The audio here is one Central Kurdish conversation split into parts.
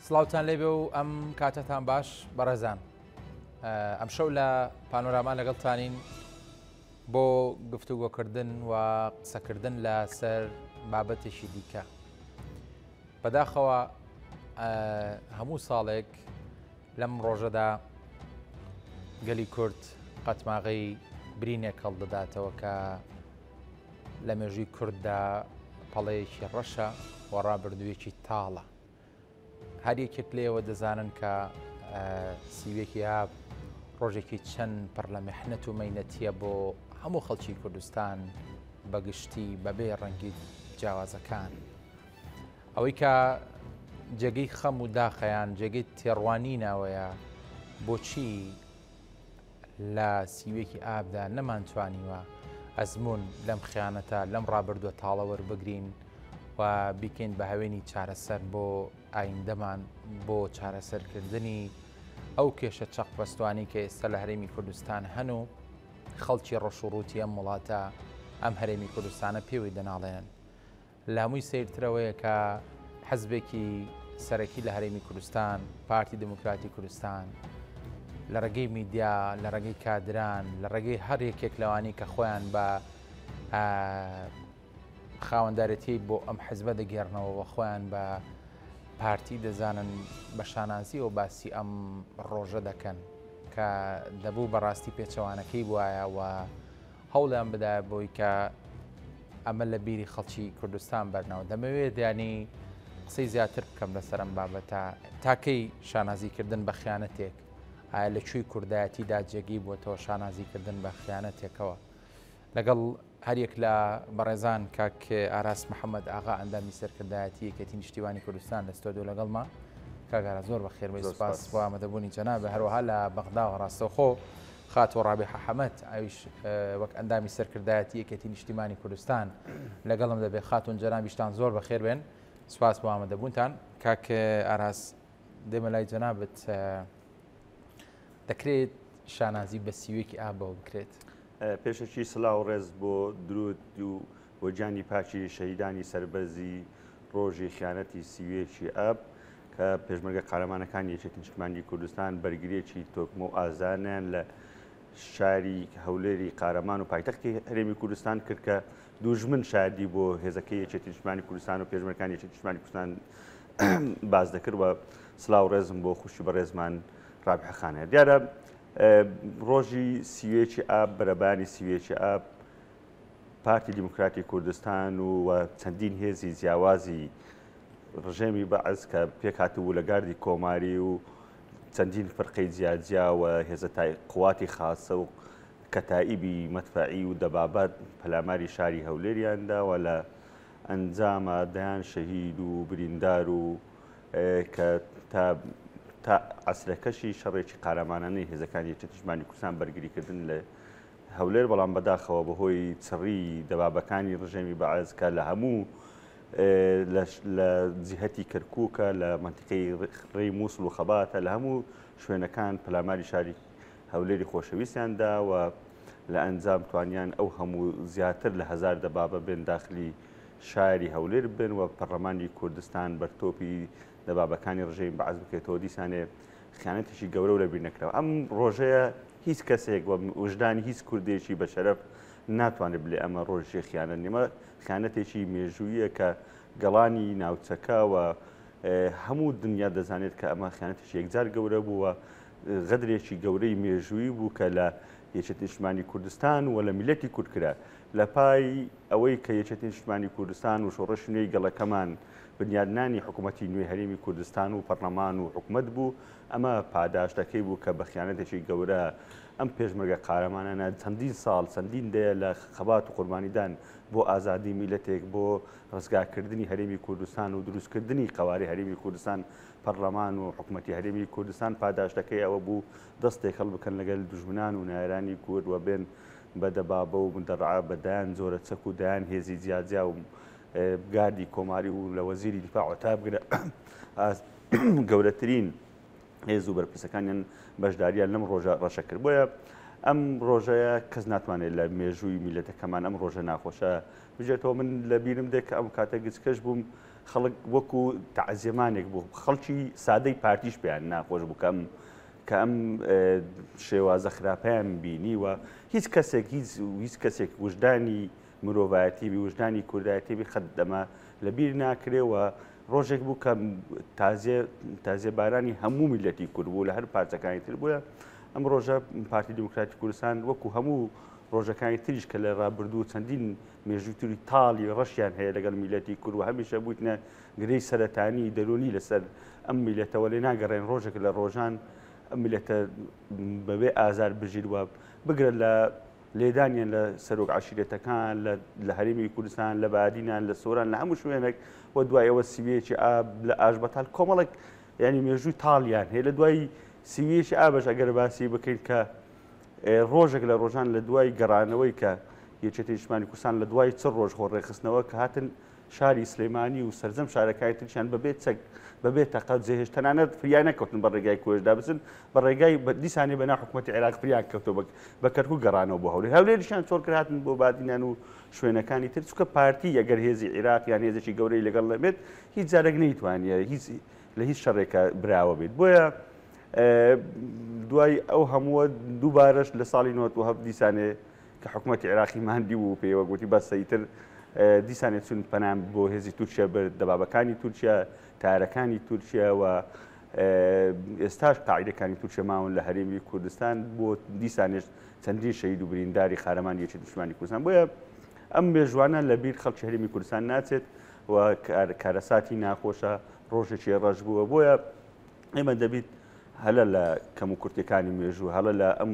سڵاوتان لێبێ و ئەم کاتەتان باش بەڕێزان. ئەمشەو لە پانۆراما لەگەڵتانین بۆ گفتوگۆکردن و قسەکردن لەسەر بابەتێکی دیکە. بەداخەوە هەموو ساڵێک لەم ڕۆژەدا گەلی کورد قەتماغەی برینێک هەڵدەداتەوە کە لە مێژووی کورددا پەڵەیەکی ڕەشە و ڕابردوویەکی تاڵە. هەر یەکێک لێوە دەزانن کە سیوێکی ئاب ڕۆژێکی چەند پڕ لە میحنەت و مەینەتیە بۆ هەموو خەڵکی کوردستان بەگشتی بەبێ ڕەنگی جیاوازەکان. ئەوەی کە جێگەی خەم و داخەیان جێگەی تێڕوانینەوەیە بۆچی لە سیوێکی ئابدا نەمانتوانیوە ئەزمون لەم خیانەتە لەم ڕابردووە تاڵە وەربگرین و بیکەین بە هەوێنی چارەسەر بۆ ئایندەمان بۆ چارەسەرکردنی ئەو کێشە چەقبەستوانی کە ئێستا لە هەرێمی کوردستان هەن و خەڵکی ڕەش و ڕووتی ئەم وڵاتە ئەم هەرێمی کوردستانە پێوەی دەناڵێنن. لە هەمووی سەیرتر ئەوەیە کە حزبێکی سەرەکی لە هەرێمی کوردستان، پارتی دیموکراتی کوردستان، لە ڕێگەی میدیا، لە ڕێگەی کادران، لە ڕێگەی هەر یەکێک لەوانی کە خۆیان بە خاوەندارێتی بۆ ئەم حزبە دەگێڕنەوە و خۆیان بە پارتی دەزانن بە شانازیەوە باسی ئەم ڕۆژە دەکەن کە دەبوو بەڕاستی پێچەوانەکەی بواە و هەوڵیان بدایە بۆی کە ئەمە لە بیری خەڵکی کوردستان بەرنەوە. دەمەوێت یانی قسەی زیاتر بکەم لەسەر ئەم بابەتە. تاکەی شانازیکردن بە خیانەتێک؟ ئایا لە کوێی کوردایەتیدا جێگەی بووەتەوە شانازیکردن بە خیانەتێکەوە؟ لەگەڵ هەریەک لە بەڕێزان کاک ئاراس محەممەد ئاغا ئەندامی سەرکردایەتی یەکێتی نیشتیمانی کوردستان لە ستۆدیۆ لەگەڵما. کاک ئاراس زۆر بەخێربێی، سوپاس بۆ ئامادەبوونی جەنابت. هەروەها لە بەغداوە ڕاستەوخۆ خاتوو ڕابیحە حەمەد ئەویش وەک ئەندامی سەرکردایەتی یەکێتی نیشتیمانی کوردستان لەگەڵم دەبێت. خاتون جەنابیشتان زۆر بەخێر بێن، سوپاس بۆ ئامادەبوونتان. کاک ئاراس دێمە لای جەنابت، دەکرێت شانازی بە سیوێکی ئابەوە بکرێت؟ پێشەکی سلاو ڕێز بۆ درود و بۆ گیانی پاکی شەهیدانی سەربەرزی ڕۆژی خیانەتی سیوێکی ئاب کە پێشمەرگە قارەمانەکانی یەکێتی نیشتمانی کوردستان بەرگریەکی تۆکمە و ئازانیان لە شاری هەولێری قارەمان و پایتەختی هەرێمی کوردستان کرد کە دوژمن شادی بۆ هێزەکەی یەکێتی نیشتمانی کوردستان و پێشمەرگەکانی یەکێتی نیشتمانی کوردستان باس دەکرد و سلاو ڕێزم بۆ خوشی بەڕێزمان ڕابحە خانە. دیارە ڕۆژی سیوێکی ئاب بەرەبانی سیوێکی ئاب پارتی دیموکراتی کوردستان و چەندین هێزی جیاوازی ڕژێمی بەعس کە پێکهاتبوو لە گاردی کۆماری و چەندین فرقەی جیاجیا و هێزە تای قواتی خاسە و کەتائیبی مەدفەعی و دەبابات پەلاماری شاری هەولێریان دا و لە ئەنجاما دەیان شەهید و بریندار و کە تا تا عەسرەکەشی شەڕێکی قارەمانانەی هێزەکانی یەکێتی نیشتمانی کوردستان بەرگریکردن لە هەولێر بەڵام بەداخەوە بەهۆی چڕی دەبابەکانی ڕژێمی بەعس کە لە هەموو لە جیهەتی کەرکووکە لە مەنتیقەی ڕێی مووسڵ و خەباتە لە هەموو شوێنەکان پەلاماری شاری هەولێری خۆشەویستیان دا و لە ئەنجام توانیان ئەو هەموو زیاتر لە هەزار دەبابە بێن داخلی شاری هەولێر بن و پەرلەمانی کوردستان بەرتۆپی دەبابەکانی ڕژێمی بەعس بکرێتەوە دیسانێ خیانەتێکی گەورە و لەبیر نەکراوە ئەم ڕۆژەیە هیچ کەسێک و وژدانی هیچ کوردێکی بە شەرەف ناتوانێت بلێ ئەمە ڕۆژی خیانەت نیمە خیانەتێکی مێژوویە کە گەڵانی ناوچەکە و هەموو دنیا دەزانێت کە ئەمە خیانەتێکی یەکجار گەورە بووە غەدرێکی گەورەی مێژووی بوو کە لە یەکێتی نیشتمانی کوردستان و لە میلەتی کورد کرا لە پای ئەوەی کە یەکێتی نیشتمانی کوردستان و شۆڕشی نوێی گەڵەکەمان بنیادنانی حکوومەتی نوێی هەرێمی کوردستان و پەرلەمان و حکوومەت بوو ئەمە پاداشتەکەی بوو کە بە خیانەتێکی گەورە ئەم پێشمەرگە قارەمانانە چەندین ساڵ چەندین دەیە لە خەبات و قوربانیدان بۆ ئازادی میلەتێک بۆ ڕزگارکردنی هەرێمی کوردستان و دروستکردنی قەوارەی هەرێمی کوردستان پەرلەمان و حکومەتی هەرێمی کوردستان پاداشتەکەی ئەوە بوو دەست تێکەڵ بکەن لەگەل دوژمنان و نایرانی کورد و بێن بە دەبابە و مدەڕعە بە دەیان جۆرە چەک و دەیان هێزی جیاجیا و گاردی کۆماری و لە وەزیری دیفاع تا بگرە گەورەترین هێز و بەرپرسەکانیان بەشداریان لەم ڕۆژە ڕەشە کرد. بۆیە ئەم ڕۆژەیە کەس ناتوانێت لە مێژووی میلەتەکەمان ئەم ڕۆژە ناخۆشە بژێتەوە. من لە بیرم دێ کە ئەم کاتە گچکەش بووم خەڵک وەکو تەعزیەمانێک بوو خەڵکی سادەی پارتیش پێیان ناخۆش بوو کە ئەم کە ئەم شێوازە خراپەیان بینی و هیچ کەسێک هیچ هیچ کەسێک وژدانی مرۆڤایەتی بی وژدانی کوردایەتی بی قەت ئەمە لەبیر ناکرێ و ڕۆژێک بوو کە تازیە تازیە بارانی هەموو میلەتی کورد بوو لە هەر پارچەکانی تر بووە ئەم ڕۆژە پارتی دیموکراتی کوردستان وەکو هەموو ڕۆژەکانی تریش کە لە ڕابردوو چەندین مێژووی تری تاڵی ڕەشیان هەیە لەگەڵ میلەتی کورد و هەمیشە بوویتنە گرێی سەرەتانی دەروونی لەسەر ئەم میلەتەوە لێ ناگەڕێن ڕۆژێک لە ڕۆژان ئەم میلەتە بەبێ ئازار بژیت و بگرە لە لێدانیان لە سەرۆک عەشیرەتەکان لە هەرێمی کوردستان لە بادینان لە سۆران لە هەموو شوێنێک و دوای ئەوە سیویەکی ئاب لە ئاشبەتال کۆمەڵێک ینی مێژووی تاڵیان هەیە لە دوای سیویەکی ئابش ئەگەر باسی بکەین کە ڕۆژێک لە ڕۆژان لە دوای گەڕانەوەی کە یەکێتی نیشتمانی کوردستان لە دوای چ ڕۆژ خۆ ڕێکخستنەوە کە هاتن شاری سلێمانی و سەرجەم شارەکانی تریشیان بەبێ چەک بەبێ تەقە جێهێشت تەنانەت فریا نەکەوتن بە ڕێگای کۆشدا بچن بە ڕێگای دیسانێ بەناو حکوومەتی عێراق فریان کەوتەوە بە کەرکوک گەڕانەوە بۆ هەولێر هەولێریشیان چۆڵ کرد هاتن بۆ بادینان و شوێنەکانی تر چونکە پارتی ئەگەر هێزی عێراق یان هێزێکی گەورەی لەگەڵ نەبێت هیچ جارێک نەیتوانیە هیچ لە هیچ شەڕێکە براوە بێت بۆیە دوای ئەو هەمووە دووبارەش لە ساڵی 97 دیسانێ کە حکومەتی عێراقی ماندی بوو پێیوە گوتی بەسە ئیتر دیسانێ چون پەنام بۆ هێزی تورکیا برد دەبابەکانی تورکیا تارەکانی تورکیا و ئێستاش قاعدەکانی تورکیا ماون لە هەرێمی کوردستان بۆ دیسانێش چەندین شەهید و برینداری قارەمانی یەکێتی نیشتمانی کوردستان بۆیە ئەم مێژوانە لە بیر خەڵکی هەرێمی کوردستان ناچێت و کارەساتی ناخۆشە ڕۆژێکی ڕەش بووە بۆیە ئێمە دەبیت هەلە لە کەم و کورتەکانی مێژوو هەڵە لە ئەم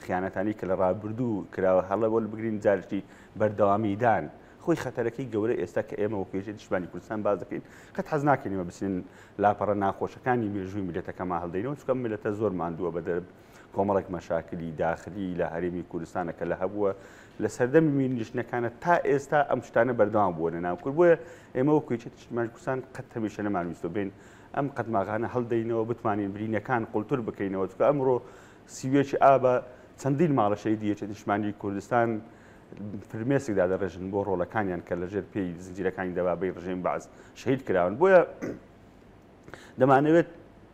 خیانەتانی کە لە ڕابردوو کراوە هەڵە وەربگرین جارێکی بەردەوامیدان خۆی خەتەرەکەی گەورە ئێستا کە ئێمە وەکو یەکێتی نیشتمانی کوردستان باس دەکەین قەت حەز ناکەین ئێمە بچین لاپەڕە ناخۆشەکانی مێژووی میللەتەکەمان هەڵدەینەوە چونکە ئەم میللەتە زۆر ماندووە بە کۆمەڵێک مەشاکلی داخلی لە هەرێمی کوردستانە کە لە هەبووە لە سەردەمی میرنشینەکانە تا ئێستا ئەم شتانە بەردەوام بووە لە ناو کورد بۆیە ئێمە وەکو یەکێتی نیشتمانی کوردستان قەت هەمیشە نەمانویستوە بێین ئەم قەدماغانە هەڵدەینەوە بتوانین برینەکان قوڵتر بکەینەوە چونکە ئەمڕۆ 31 ئابە چەندین ماڵە شەهیدی یەکێتی نیشتمانی کوردستان فرمێسک دادەڕێژن بۆ ڕۆڵەکانیان کە لەژێر پێی زنجیرەکانی دەبابەی ڕژێمی بەعس شەهید کراون بۆیە دەمانەوێت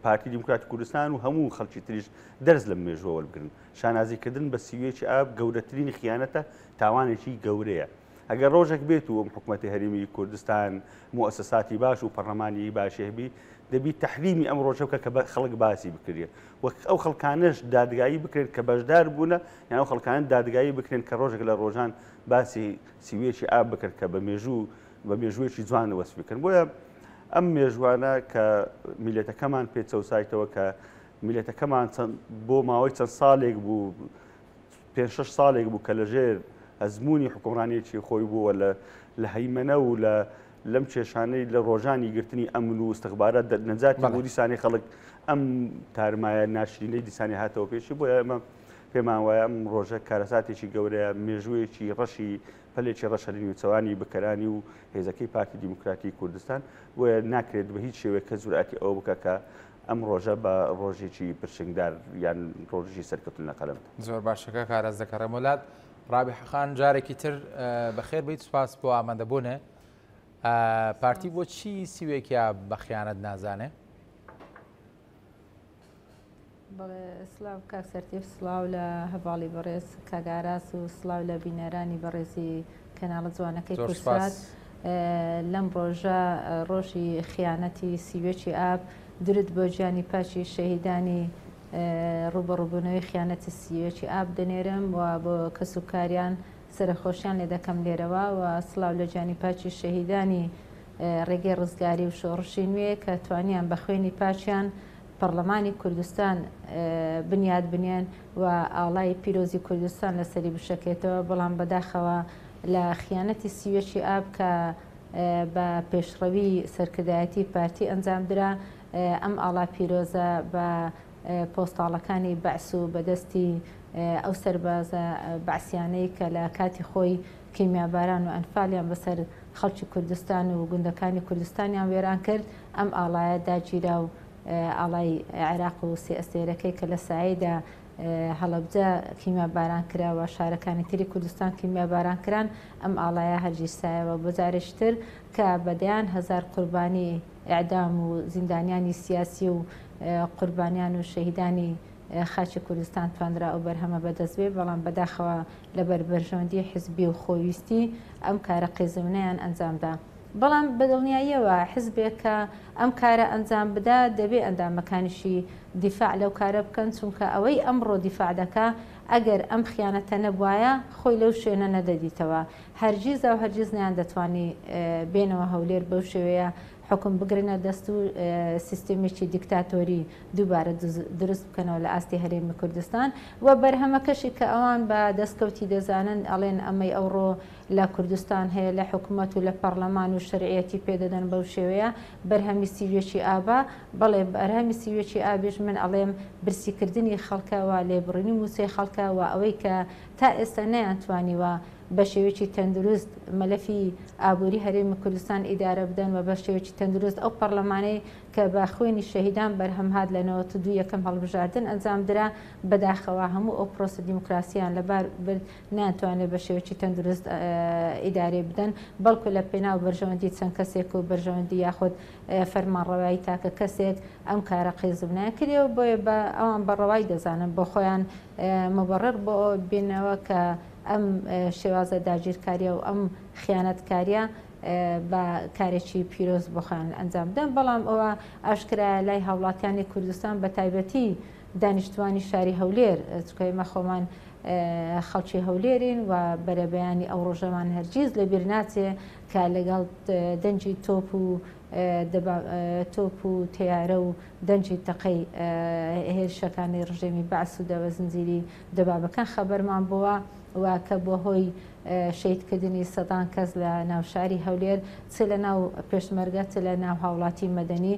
پارتی دیموکراتی کوردستان و هەموو خەڵکی تریش دەرس لەم مێژووە وەربگرن شانازیکردن بە 31 ئاب گەورەترین خیانەتە تاوانێکی گەورەیە ئەگەر ڕۆژێک بێت و ئەم حکومەتی هەرێمی کوردستان موئەسەساتی باش و پەڕلەمانی باشی هەبی دەبی تەحریمی ئەم ڕۆژە بکە کە خەڵک باسی بکرێت وەک ئەو خەڵکانەش دادگایی بکرێن کە بەشدار بوونە یان ئەو خەڵکانە دادگایی بکرێن کە ڕۆژێک لە ڕۆژان باسی سیویەکی ئاب بکەن کە بە مێژوو بە مێژوویەکی جوان وەسف بکەن بۆیە ئەم مێژوانە کە میلەتەکەمان پێ چەوسایتەوە کە میلەتەکەمان چەند بۆ ماوەی چەند ساڵێک بوو پێنج شەش ساڵێک بوو کە لەژێر ئەزموونی حوکمڕانیی خۆی بووە لە لە هەیمەنە و لە لەم کێشانەی لە ڕۆژانی گرتنی ئەمن و ئیستخبارات نەجاتی بوو دیسانی خەڵک ئەم تارمایە ناشرینەی دیسانی هاتەوە پێشی بۆیە ئێمە پێمان وایە ئەم ڕۆژە کارەساتێکی گەورەیە مێژوویەکی ڕەشی پەلێکی ڕەشە لە نێوچەوانی بکەرانی و هێزەکەی پارتی دیموکراتی کوردستان بۆیە ناکرێت بە هیچ شێوەیەک کەس جورئەتی ئەوە بکە کە ئەم ڕۆژە بە ڕۆژێکی پرشنگدار یان ڕۆژێکی سەرکەوتن لە قەلەم. زۆر باشە کاک ئاراس دەگەڕێمەوە لات. ڕابیحە خان جارێکی تر بەخێر بیت سوپاس بۆ ئامادەبوونێ. پارتی بۆ چی سیوێکیا بە خیانەت نازانێ؟ بەڵێ سلااو کاک سەرتیف سلااو لە هەواڵی بەڕێز کاگاراس و سلااو لە بینەرانی بەڕێزی کەناڵە جوانەکەی کوردسات لەم ڕۆژە ڕۆژی خیانەتی سیوێکی ئاب درود بۆ گیانی پاکی شەهیدانی ڕووبەڕووبوونەوەی خیانەتی سیوێکی ئاب دەنێرم و بۆ کەس و کاریان سەرەخۆشیان لێ دەکەم لێرەوە و سڵاو لە گیانی پاکی شەهیدانی ڕێگەی ڕزگاری و شۆڕشی نوێ کە توانیان بە خوێنی پاکیان پەڕلەمانی کوردستان بنیات بنێن و ئاڵای پیرۆزی کوردستان لەسەری بشەکێتەوە، بەڵام بەداخەوە لە خیانەتی سیوەکی ئاب کە بە پێشڕەوی سەرکردایەتی پارتی ئەنجامدرا، ئەم ئاڵا پیرۆزە بە پۆستاڵەکانی بەعس و بە دەستی ئەو سەربازە بەعسیانەی کە لە کاتی خۆی کیمیاباران و ئەنفالیان بەسەر خەڵکی کوردستان و گوندەکانی کوردستانیان وێران کرد، ئەم ئاڵایە داگیرا و ئاڵای عێراق و سێ ئەستێرەکەی کە لە سایەیدا. هەڵەبجە کیمیاباران کرا و شارەکانی تری کوردستان کیمیاباران کران، ئەم ئاڵایە هەرگیرسایەوە بۆ جارێکی تر کە بە دەیان هەزار قوربانی ئیعدام و زیندانیانی سیاسی و قوربانیان و شەهیدانی خاکی کوردستان توانرا ئەو بەرهەمە بەدەست بێ، بەڵام بەداخەوە لەبەر بەرژەوەندی حزبی و خۆویستی ئەم کارە قێزەونەیان ئەنجامدا. بەڵام بەدڵنیاییەوە حزبێک کە ئەم کارە ئەنجام بدا دەبێ ئەندامەکانیشی دیفاع لەو کارە بکەن، چونکە ئەوەی ئەمڕۆ دیفاع دەکا ئەگەر ئەم خیانەتە نەبوایە خۆی لەو شوێنە نەدەدیتەوە، هەرگیزاو هەرگیز نەیاندەتوانی بێنەوە هەولێر بەو شێوەیە حوکم بگرنە دەست و سیستێمێکی دیکتاتۆری دووبارە دروست بکەنەوە لە ئاستی هەرێمی کوردستان و بەرهەمەکەشی کە ئەوان بە دەستکەوتی دەزانن ئەڵێن ئەمەی ئەوڕۆ لە کوردستان هەیە لە حکومەت و لە پەڕلەمان و شەرعیەتی پێ دەدەن بەو شێوەیە بەرهەمی سیویەکی ئابە، بەڵێ بەرهەمی سیویەکی ئابیش من ئەڵێم برسیکردنی خەڵکە و لێبڕینی موچەی خەڵکە و ئەوەی کە تا ئێستا نەیانتوانیوە بە شێوەیەکی تەندروست مەلەفی ئابووری هەرێمی کوردستان ئیدارە بدەن و بە شێوەیەکی تەندروست ئەو پەڕلەمانەی کە بە خوێنی شەهیدان بەرهەم هات لە 92 یەکەم هەڵبژاردن ئەنجام درا بەداخەوە هەموو ئەو پرۆسە دیموکراسیان لەبار برد نەیانتوانێت بە شێوەیەکی تەندروست ئیدارەی بدەن، بەڵکو لە پێناو بەرژەوەندی چەند کەسێک و بەرژەوەندی یاخود فەرمانڕەوایی تاکە کەسێک ئەم کارە قێزەونەیان کردیەوە، بۆیە بە ئەوان بە ڕەوای دەزانن بۆ خۆیان موبەڕڕ بۆ ئەوە ببیننەوە کە ئەم شێوازە داگیرکاریە و ئەم خیانەتکاریە بە کارێکی پیرۆز بۆ خۆیان ئەنجام بدەن، بەڵام ئەوە ئاشکرایە لای هاوڵاتیانی کوردستان بە تایبەتی دانیشتوانی شاری هەولێر، چونکە ئێمە خۆمان خەڵکی هەولێرین و بەرەبەیانی ئەو ڕۆژەمان هەرگیز لەبیر ناچێ کە لەگەڵ دەنگی تۆپ و تۆپ و تەیارە و دەنگی تەقەی هێرشەکانی ڕژێمی بەعس و دەوە زنجیری دەبابەکان خەبەرمان بۆوە و کە بووە هۆی شەهیدکردنی سەدان کەس لە ناو شاری هەولێر چ لە ناو پێشمەرگە چ لە ناو هاوڵاتی مەدەنی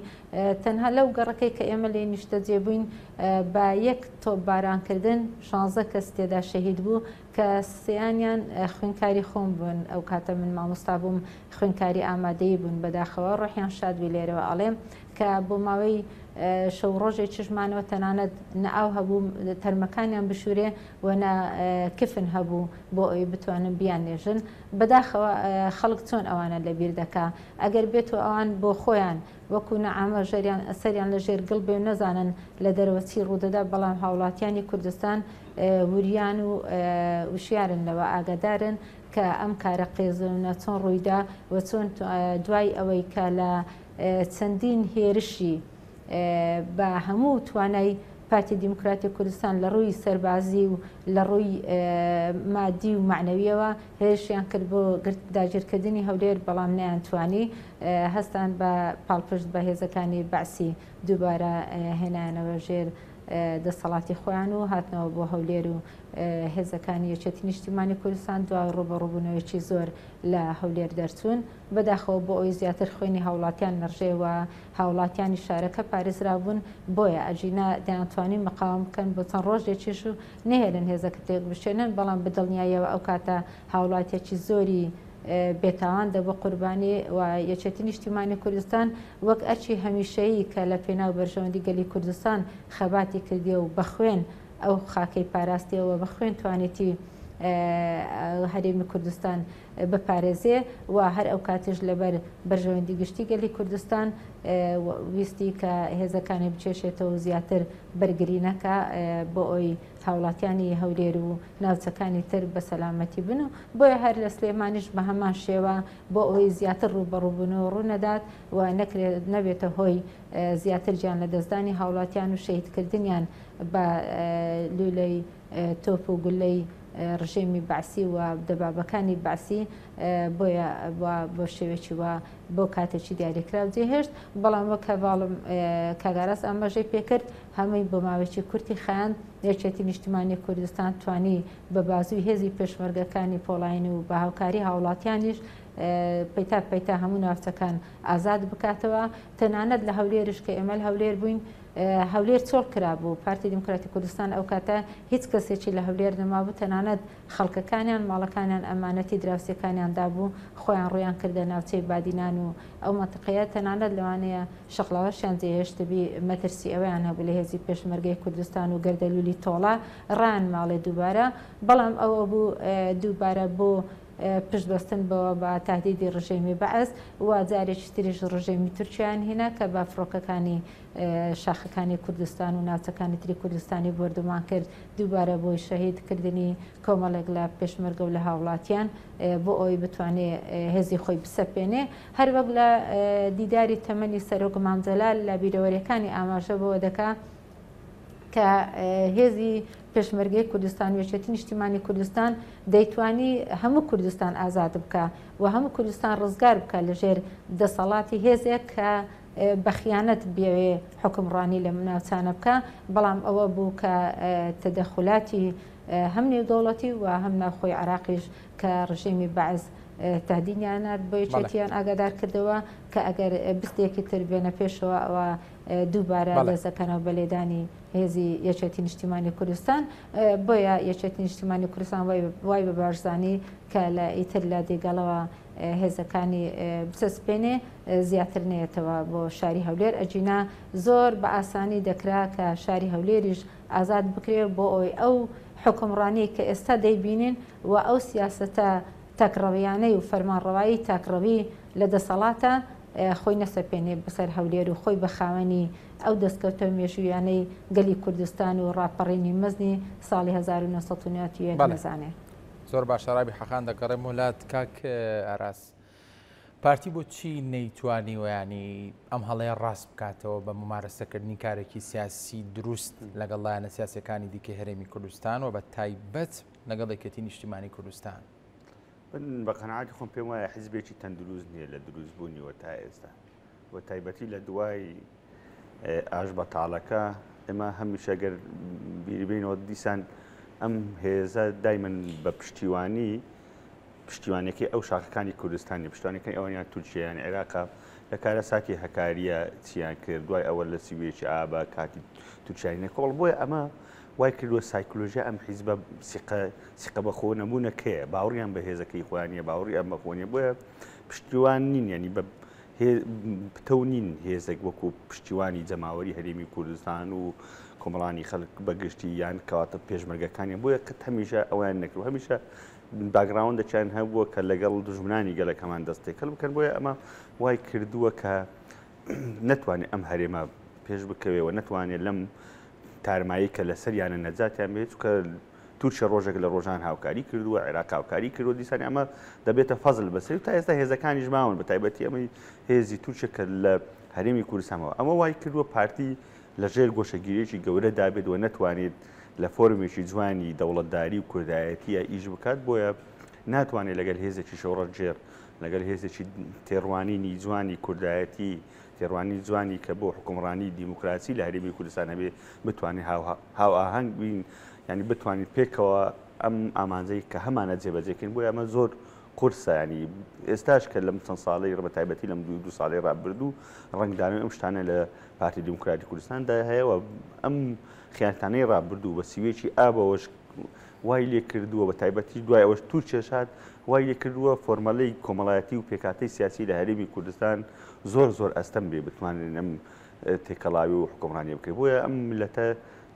تەنها لەو گەڕەکەی کە ئێمە لێی نیشتەجێ بووین بە یەک تۆپبارانکردن شانزە کەس تێدا شەهید بوو کە سێیانیان خوێندکاری خۆم بوون ئەو کاتە من مامۆستا بووم خوێندکاری ئامادەیی بوون بەداخەوە ڕۆحیان شاد بی لێرەوە ئەڵێم کە بۆ ماوەی شەو ڕۆژێکیش مانەوە تەنانەت نە ئاو هەبوو تەرمەکانیان بشورێ و نە کفن هەبوو بۆ ئەوی بتوانن بیان نێژن بەداخەوە خەڵک چۆن ئەوانە لەبیر دەکا ئەگەر بێتو ئەوان بۆ خۆیان وەکو نەعامە ژەریان سەریان لە ژێر گڵ بێ و نەزانن لە دەرەوە چی ڕوودەدا، بەڵام هاوڵاتیانی کوردستان وریان و وشیارن لەوە ئاگادارن کە ئەم کارە قێزەونە چۆن ڕوویدا و چۆن دوای ئەوەی کە لە چەندین هێرشی بە هەموو توانای پارتی دیموکراتی کوردستان لە ڕووی سەربازی و لە ڕووی مادی و مەعنەویەوە هێرشیان کرد بۆ داگیرکردنی هەولێر، بەڵام نەیانتوانی، هەستان بە پاڵپشت بە هێزەکانی بەعسی دووبارە هێنایانەوە ژێر دەسەڵاتی خۆیان و هاتنەوە بۆ هەولێر و هێزەکانی یەکێتی نیشتیمانی کوردستان دوای ڕووبەڕووبوونەوەیەکی زۆر لە هەولێر دەرچوون. بەداخەوە بۆ ئەوەی زیاتر خوێنی هاوڵاتیان نەڕژێ و هاوڵاتیانی شارەکە پارێزراوبوون، بۆیە ئەگینا دەیانتوانی مقاوم بکەن بۆ چەند ڕۆژێکیش و نەهێلن هێزەکە تێکبشکێنن، بەڵام بەدڵنیاییەوە ئەو کاتە هاوڵاتیەکی زۆری بێتاوان دەبوو قوربانی و یەکێتی نیشتیمانی کوردستان وەک ئەرکی هەمیشەیی کە لە پێناو بەرژەوەندی گەلی کوردستان خەباتی کردیە و بە خوێن ئەو خاکەی پاراستیە و بە خوێن توانیتی هەرێمی کوردستان بپارێزێ و هەر ئەو کاتیش لەبەر بەرژەوەندی گشتی گەلی کوردستان ویستی کە هێزەکانی بکێشێتەوە و زیاتر بەرگری نەکا بۆ ئەوی هاوڵاتیانی هەولێر و ناوچەکانی تر بە سەلامەتی بن و بۆیە هەر لە سلێمانیش بە هەمان شێوە بۆ ئەوەی زیاتر ڕووبەڕووبوونەوە ڕوونەدات و نەکرێت نەبێتە هۆی زیاتر گیان لەدەستدانی هاوڵاتیان و شەهیدکردنیان بە لولەی تۆپ و گولەی ڕژێمی بەعسی و دەبابەکانی بەعسی بۆیە بۆ شێوەیەکی وا بۆ کاتێکی دیاریکراو جێهێشت، بەڵام وەک هەڤاڵم کاک ئاراس ئاماژەی پێکرد هەمووی بۆ ماوەیەکی کورتی خایاند، یەکێتی نیشتمانی کوردستان توانی بە بازووی هێزی پێشمەرگەکانی پۆڵاین و بە هاوکاری هاوڵاتیانیش پەیتا پەیتا هەموو ناوچەکان ئازاد بکاتەوە. تەنانەت لە هەولێرش کە ئێمە لە هەولێر بووین، هەولێر چۆڵ کرابوو. پارتی دیموکراتی کوردستان ئەو کاتە هیچ کەسێکی لە هەولێر نەمابوو، تەنانەت خەڵکەکانیان ماڵەکانیان ئەمانەتی دراوسێکانیان دابوو، خۆیان ڕوویان کردە ناوچەی بادینان و ئەو مەنتقەیە. تەنانەت لەوانەیە شەقڵاوەشیان جێهێشتبی، مەترسی ئەوەیان هەبوو لە هێزی پێشمەرگەی کوردستان و گەردەلوولی تۆڵە ڕایان ماڵێ دووبارە، بەڵام ئەوە بوو دووبارە بۆ پشت بەستن بەوە بە تەهدیدی ڕژێمی بەعس و جارێکی تریش ڕژێمی تورکیایان هینا کە بە فڕۆکەکانی شاخەکانی کوردستان و ناوچەکانی تری کوردستانی بۆردومان کرد، دووبارە بۆی شەهید کردنی کۆمەڵێک لە پێشمەرگە و لە هاوڵاتیان بۆ ئەوەی بتوانێ هێزی خۆی بسەپێنێ. هەروەک لە دیداری تەمەنی سەرۆک مام جەلال لە بیرەوەریەکانی ئاماژە بەوە دەکا کە هێزی پێشمەرگەی کوردستان و یەکێتی نیشتیمانی کوردستان دەیتوانی هەموو کوردستان ئازاد بکا و هەموو کوردستان ڕزگار بکا لەژێر دەسەڵاتی هێزێک کە بە خیانەت بیەوێ حوکمڕانی لەم ناوچانە بکا، بەڵام ئەوە بوو کە تەدەخولاتی هەم نێودەوڵەتی و هەم ناوخۆی عێراقیش کە ڕژێمی بەعس تەهدیدیان نارد بۆ یەکێتیان ئاگادار کردەوە کە ئەگەر بستێکی تر بێنە پێشەوە ئەوە دووبارە دەست دەکەنەوە بە لێدانی هێزی یەکێتی نیشتیمانی کوردستان. بۆیە یەکێتی نیشتیمانی کوردستان وای بە باش زانی کە لە ئیتر لە دێگەڵەوە هێزەکانی بچەسپێنێ زیاتر نەیەتەوە بۆ شاری هەولێر، ئەگینا زۆر بە ئاسانی دەکرا کە شاری هەولێریش ئازاد بکرێ بۆ ئەوەی ئەو حوکمڕانیەی کە ئێستا دەیبینین و ئەو سیاسەتە تاکڕەویانەی و فەرمانڕەوایی تاکڕەوی لە دەسەڵاتە خۆی نەسەپێنێ بەسەر هەولێر و خۆی بە خاوەنی ئەو دەستکەوتە مێژوویانەی گەلی کوردستان و ڕاپەڕینی مەزنی ساڵی 1991 نەزانێ. زۆر باشە ڕابیحە خان دەگەڕێمەوە لات کاک ئاراس. پارتی بۆ چی نەیتوانیوە ینی ئەم هەڵەیە ڕاست بکاتەوە بە ممارەسەکردنی کارێکی سیاسی دروست لەگەڵ لایەنە سیاسەکانی دیکە هەرێمی کوردستان و بە تایبەت لەگەڵ یەکێتی نیشتیمانی کوردستان؟ من بە قەناعەتی خۆم پێم وایە حیزبێکی تەندروست نییە لە دروستبوونیەوە تا ئێستا و تایبەتی لە دوای ئاش بەتاڵەکە ئێمە هەمیشە گەر بیربینەوە دیسان ئەم هێزە دایمەن بە پشتیوانی پشتیوانەکەی ئەو شاخەکانی کوردستانی پشتیوانەکەی ئەوانیان تورکیان عێراقا لە کارە ساتی هەکاریە چیان کرد دوای ئەوە لە سیوەیەکی ئابا کاتی تورکیانی نەکۆڵ بۆیە ئەمە وای کردووە سایکلۆژیا ئەم حیزبە سیقە سیقە بەخۆ نەبوونەکەیە باوەڕیان بە هێزەکەی خۆیان نیە باوەڕیان بەخۆ نیە بۆیە پشتیوان نین ینی بە پتەو نین هێزێک وەکو پشتیوانی جەماوەری هەرێمی کوردستان و کۆمەڵانی خەڵک بەگشتی یان کەواتە پێشمەرگەکانیان بۆیە قەت هەمیشە ئەویان نەکرد هەمیشە background ێکیان هەبووە کە لەگەڵ دژمنانی گەلەکەمان دەست تێکەڵ بکەن بۆیە ئەمە وای کردووە کە نەتوانێت ئەم هەرێمە پێش بکەوێ و نەتوانێت لەم تارمایی کە لەسەریانە نەجاتیان بێت چونکە تورکیا ڕۆژێک لە ڕۆژان هاوکاری کردووە عێراق هاوکاری کردووە دیسان ئەمە دەبێتە فەزل بەسەر و تا ئێستا هێزەکانیش ماون بە تایبەتی ئەمەی هێزی تورکیا کە لە هەرێمی کوردستانەوە ئەمە وای کردووە پارتی لە ژێر گۆشەگیریی گەورەدا بێت و نەتوانێت لە فۆرمێکی جوانی دەوڵەتداری و کوردایەتیە ئیش بکات بۆیە ناتوانێت لەگەل هێزێکی شۆڕشگێڕ لەگەل هێزێکی تێڕوانینی جوانی کوردایەتی تێڕوانینی جوانی کە بۆ حوکمڕانی دیموکراسی لە هەرێمی کوردستان هەبێ بتوانین هاوئاهەنگ بین یعنی بتوانین پێکەوە ئەم ئامانجەی کە هەمانە جێبەجێکردن بۆیە ئەمە زۆر قورسە ینی ئێستاش کە لەم چەند ساڵەی بە تایبەتی لەم دوو ساڵی ڕابردوو ڕەنگدانەوەی ئەم شتانە لە پارتی دیموکراتی کوردستاندا هەیە و ئەم خیانەتانەی ڕابردوو بە سیوێکی ئابەوەش وای لێ کردووە بە تایبەتی دوای ئەوەش تورکیەش هات وای لێ کردووە فۆرمەلەی کۆمەڵایەتی و پێکهاتەی سیاسی لە هەرێمی کوردستان زۆر زۆر ئەستەم بێ بتوانن ئەم تێکەڵاوی و حکومڕانیە بکرێت بۆیە ئەم میللەتە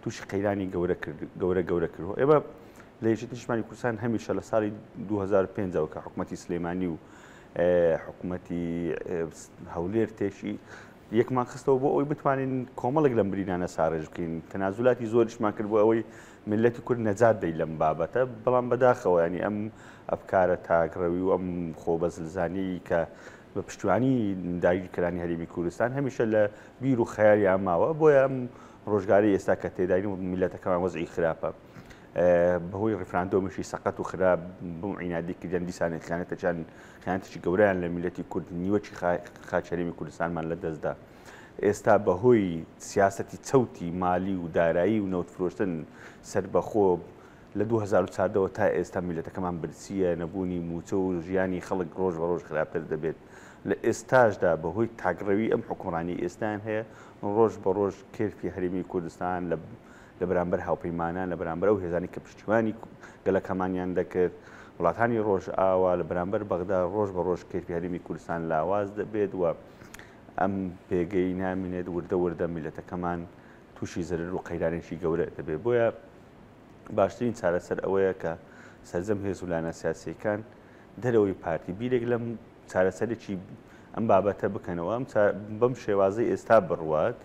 تووشی قەیرانی گەورە کرد گەورە گەورە کردووە ئێمە لە یەکێتی نیشتمانی کوردستان هەمیشە لە ساڵی 2005ەوە کە حکوومەتی سلێمانی و حکوومەتی هەولێر تێکی یەکمان خستەوە بۆ ئەوەی بتوانین کۆمەڵێک لەم برینانە ساڕێژ بکەین تەنازولاتی زۆریشمان کرد بۆ ئەوەی میللەتی کورد نەجات بەی لەم بابەتە بەڵام بەداخەوە ینی ئەم ئەفکارە تاکڕەوی و ئەم خۆ بەزلزانیی کە بە پشتیوانی داگیرکەرانی هەرێمی کوردستان هەمیشە لە بیر و خەیالیان ماوە بۆیە ئەم ڕۆژگارەی ئێستا کە تێداین و میللەتەکەمان وەزعی خراپە بەهۆی ڕیفراندۆمیشی سەقەت و خراپ بم عینادی کردیان دیسان خیانەتەکیان خیانەتێکی گەورەیان لە میللەتی کورد نیوەکی خاکی هەرێمی کوردستانمان لەدەستدا ئێستا بەهۆی سیاسەتی چەوتی مالی و دارایی و نەوت فرۆشتن سەربەخۆ لە 2014 ەوە تا ئێستا میللەتەکەمان برسییە، نەبوونی مووچە و ژیانی خەڵک ڕۆژ بە ڕۆژ خراپتر دەبێت. لە ئێستاشدا بەهۆی تاکڕەوی ئەم حوکمڕانیەی ئێستایان هەیە، ڕۆژ بە ڕۆژ کێرفی هەرێمی کوردستان لە لە بەرامبەر هاوپەیمانان، لە بەرامبەر ئەو هێزانەی کە پشتیوانی گەلەکەمانیان دەکرد، وڵاتانی ڕۆژئاوا، لە بەرامبەر بەغدا ڕۆژ بە ڕۆژ کێرفی هەرێمی کوردستان لاواز دەبێت و ئەم پێگەی نامینێت، وردە وردە میللەتەکەمان تووشی زەرەر و قەیرانێکی گەورە دەبێت. بۆیە باشترین چارەسەر ئەوەیە کە سەرجەم هێز و لایەنە سیاسییەکان دەرەوەی پارتی بیرێک لەم چارەسەرێکی ئەم بابەتە بکەنەوە ئەم بەم شێوازەی ئێستا بڕوات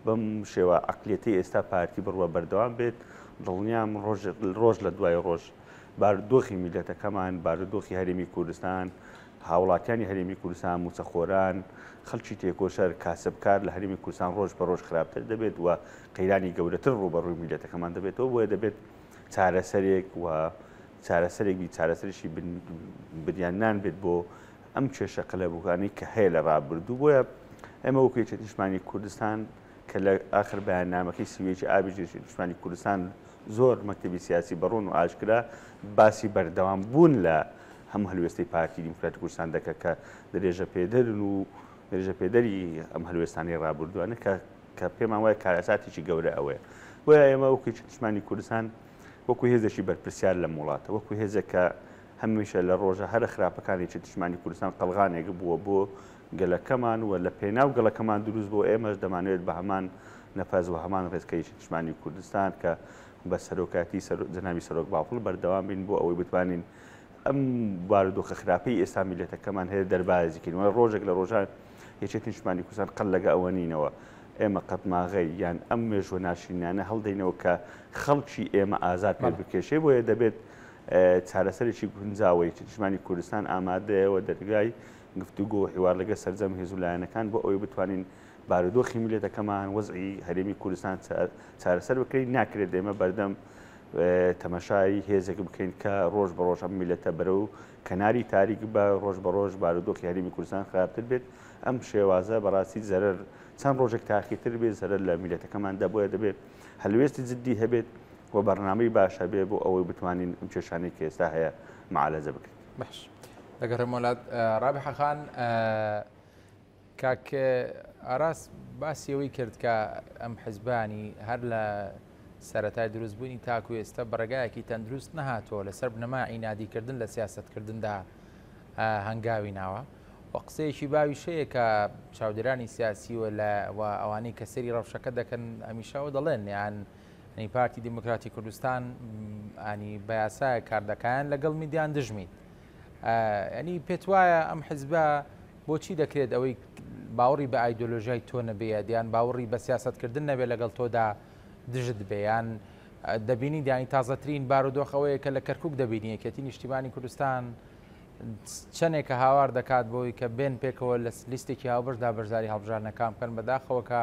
بەم شێوە عقلیەتی ئێستا پارتی بڕوە بەردەوام بێت دڵنیام ڕۆژ ڕۆژ لە دوای ڕۆژ بارودۆخی میلەتەکەمان بارودۆخی هەرێمی کوردستان هاوڵاتیانی هەرێمی کوردستان موچەخۆران خەڵکی تێکۆشەر کاسبکار لە هەرێمی کوردستان ڕۆژ بە ڕۆژ خراپتر دەبێت و قەیرانی گەورەتر ڕووبەڕووی میلەتەکەمان دەبێتەوە بۆیە دەبێت چارەسەرێک و چارەسەرێک بی چارەسەرێکی بنیادنان بێت بۆ ئەم کێشە قەلەبووکانەی کە هەیە لە ڕابردوو بۆیە ئێمە وەکو یەکێتی نیشتمانی کوردستان کە لە ئاخر بەیاننامەکەی سیوەیەکی ئابی یەکێتی نیشتمانی کوردستان زۆر مەکتەبی سیاسی بەڕوون و ئاشکرا باسی بەردەوام بوون لە هەم هەلوێستەی پارتی دیموکراتی کوردستان دەکە کە درێژە پێدەرن و درێژە پێدەری ئەم هەلوێستانەی ڕابردووانە کە کە پێمان وایە کارەساتێکی گەورە ئەوەیە بۆیە ئێمە وەکو یەکێتی نیشتمانی کوردستان وەکو هێزێکی بەرپرسیار لەم وڵاتە، وەکو هێزێک کە هەمیشە لە ڕۆژە هەرە خراپەکانی یەکێتی نیشتمانی کوردستان قەڵغانێک بووە بۆ گەلەکەمان و لە پێناو گەلەکەمان دروست بووە، ئێمەش دەمانەوێت بە هەمان نەفەس و هەمان ڕێز کە یەکێتی نیشتمانی کوردستان کە بە سەرۆکایەتی جەنابی سەرۆک بافڵ بەردەوام بین بۆ ئەوەی بتوانین ئەم بارودۆخە خراپەی ئێستا میللەتەکەمان هەیە دەربازی کەین و ڕۆژێک لە ڕۆژان یەکێتی نیشتمانی کوردستان قەت لەگە ئەوە نینەوە ئێمە قەتماغەی یان ئەم مێژوە ناشرینانە هەڵدەینەوە کە خەڵکی ئێمە ئازار پێ بکێشێ بۆیە دەبێت چارەسەرێکی گونجاوە یەکێتی نیشتمانی کوردستان ئامادەیە و دەرگای گفتوگۆ و حیوار لەگە سەرجەم هێز و لایەنەکان بۆ ئەوەی بتوانین بارودۆخی میللەتەکەمان وەزعی هەرێمی کوردستان چارەسەر بکرێت ناکرێت ئێمە بەردەم تەمەشای هێزێک بکەین کە ڕۆژ بە ڕۆژ ئەم میللەتە بەرەو کەناری تاریک بە ڕۆژ بە ڕۆژ بارودۆخی هەرێمی کوردستان خراپتر بێت ئەم شێوازە بەڕاستی زەرەر چەند ڕۆژێک تاخیرتر بێت زەرەر لە میللەتەکەمان دا بۆیە دەبێت هەلوێستی جدی هەبێت و بەرنامەی باش هەبێ بۆ ئەوەی بتوانین ئەم کێشانەی کە ئێستا هەیە معالەجە بکرێت. باش دەگەڕێمەوە لات ڕابحە خان کاک ئاراس باسی ئەوەی کرد کە ئەم حزبانی هەر لە سەرەتای دروستبوونی تاکو ئێستا بەڕێگایەکی تەندروست نەهاتووە لەسەر بنەما عینادیکردن لە سیاستکردندا هەنگاوی ناوە و قسەیەکی باویش هەیە کە چاودێرانی سیاسی و لە و ئەوانەی کە سەیری ڕەوشەکە دەکەن هەمیشە ئەوە دەڵێن یان ئەنی پارتی دیموکراتی کوردستان ئەنی بە یاسایە کار دەکایان لەگەڵ میدیان دژمیت ئەنی پێت وایە ئەم حزبە بۆچی دەکرێت ئەوەی باوەڕی بە ئایدۆلۆژیای تۆ نەبێ یان باوەڕی بە سیاستکردن نەبێ لەگەڵ تۆدا دژت بێ یان دەبینی دیانی تازەترین بارودۆخ ئەوەیە کە لە کەرکک دەبینی یەکێتی نیشتیمانی کوردستان چەنێکە هاوار دەکات بۆی کە بێن پێکەوە لە لیستێکی هاوبەشدا بەشداری هەڵبژاردنەکان بکەن، بەداخەوە کە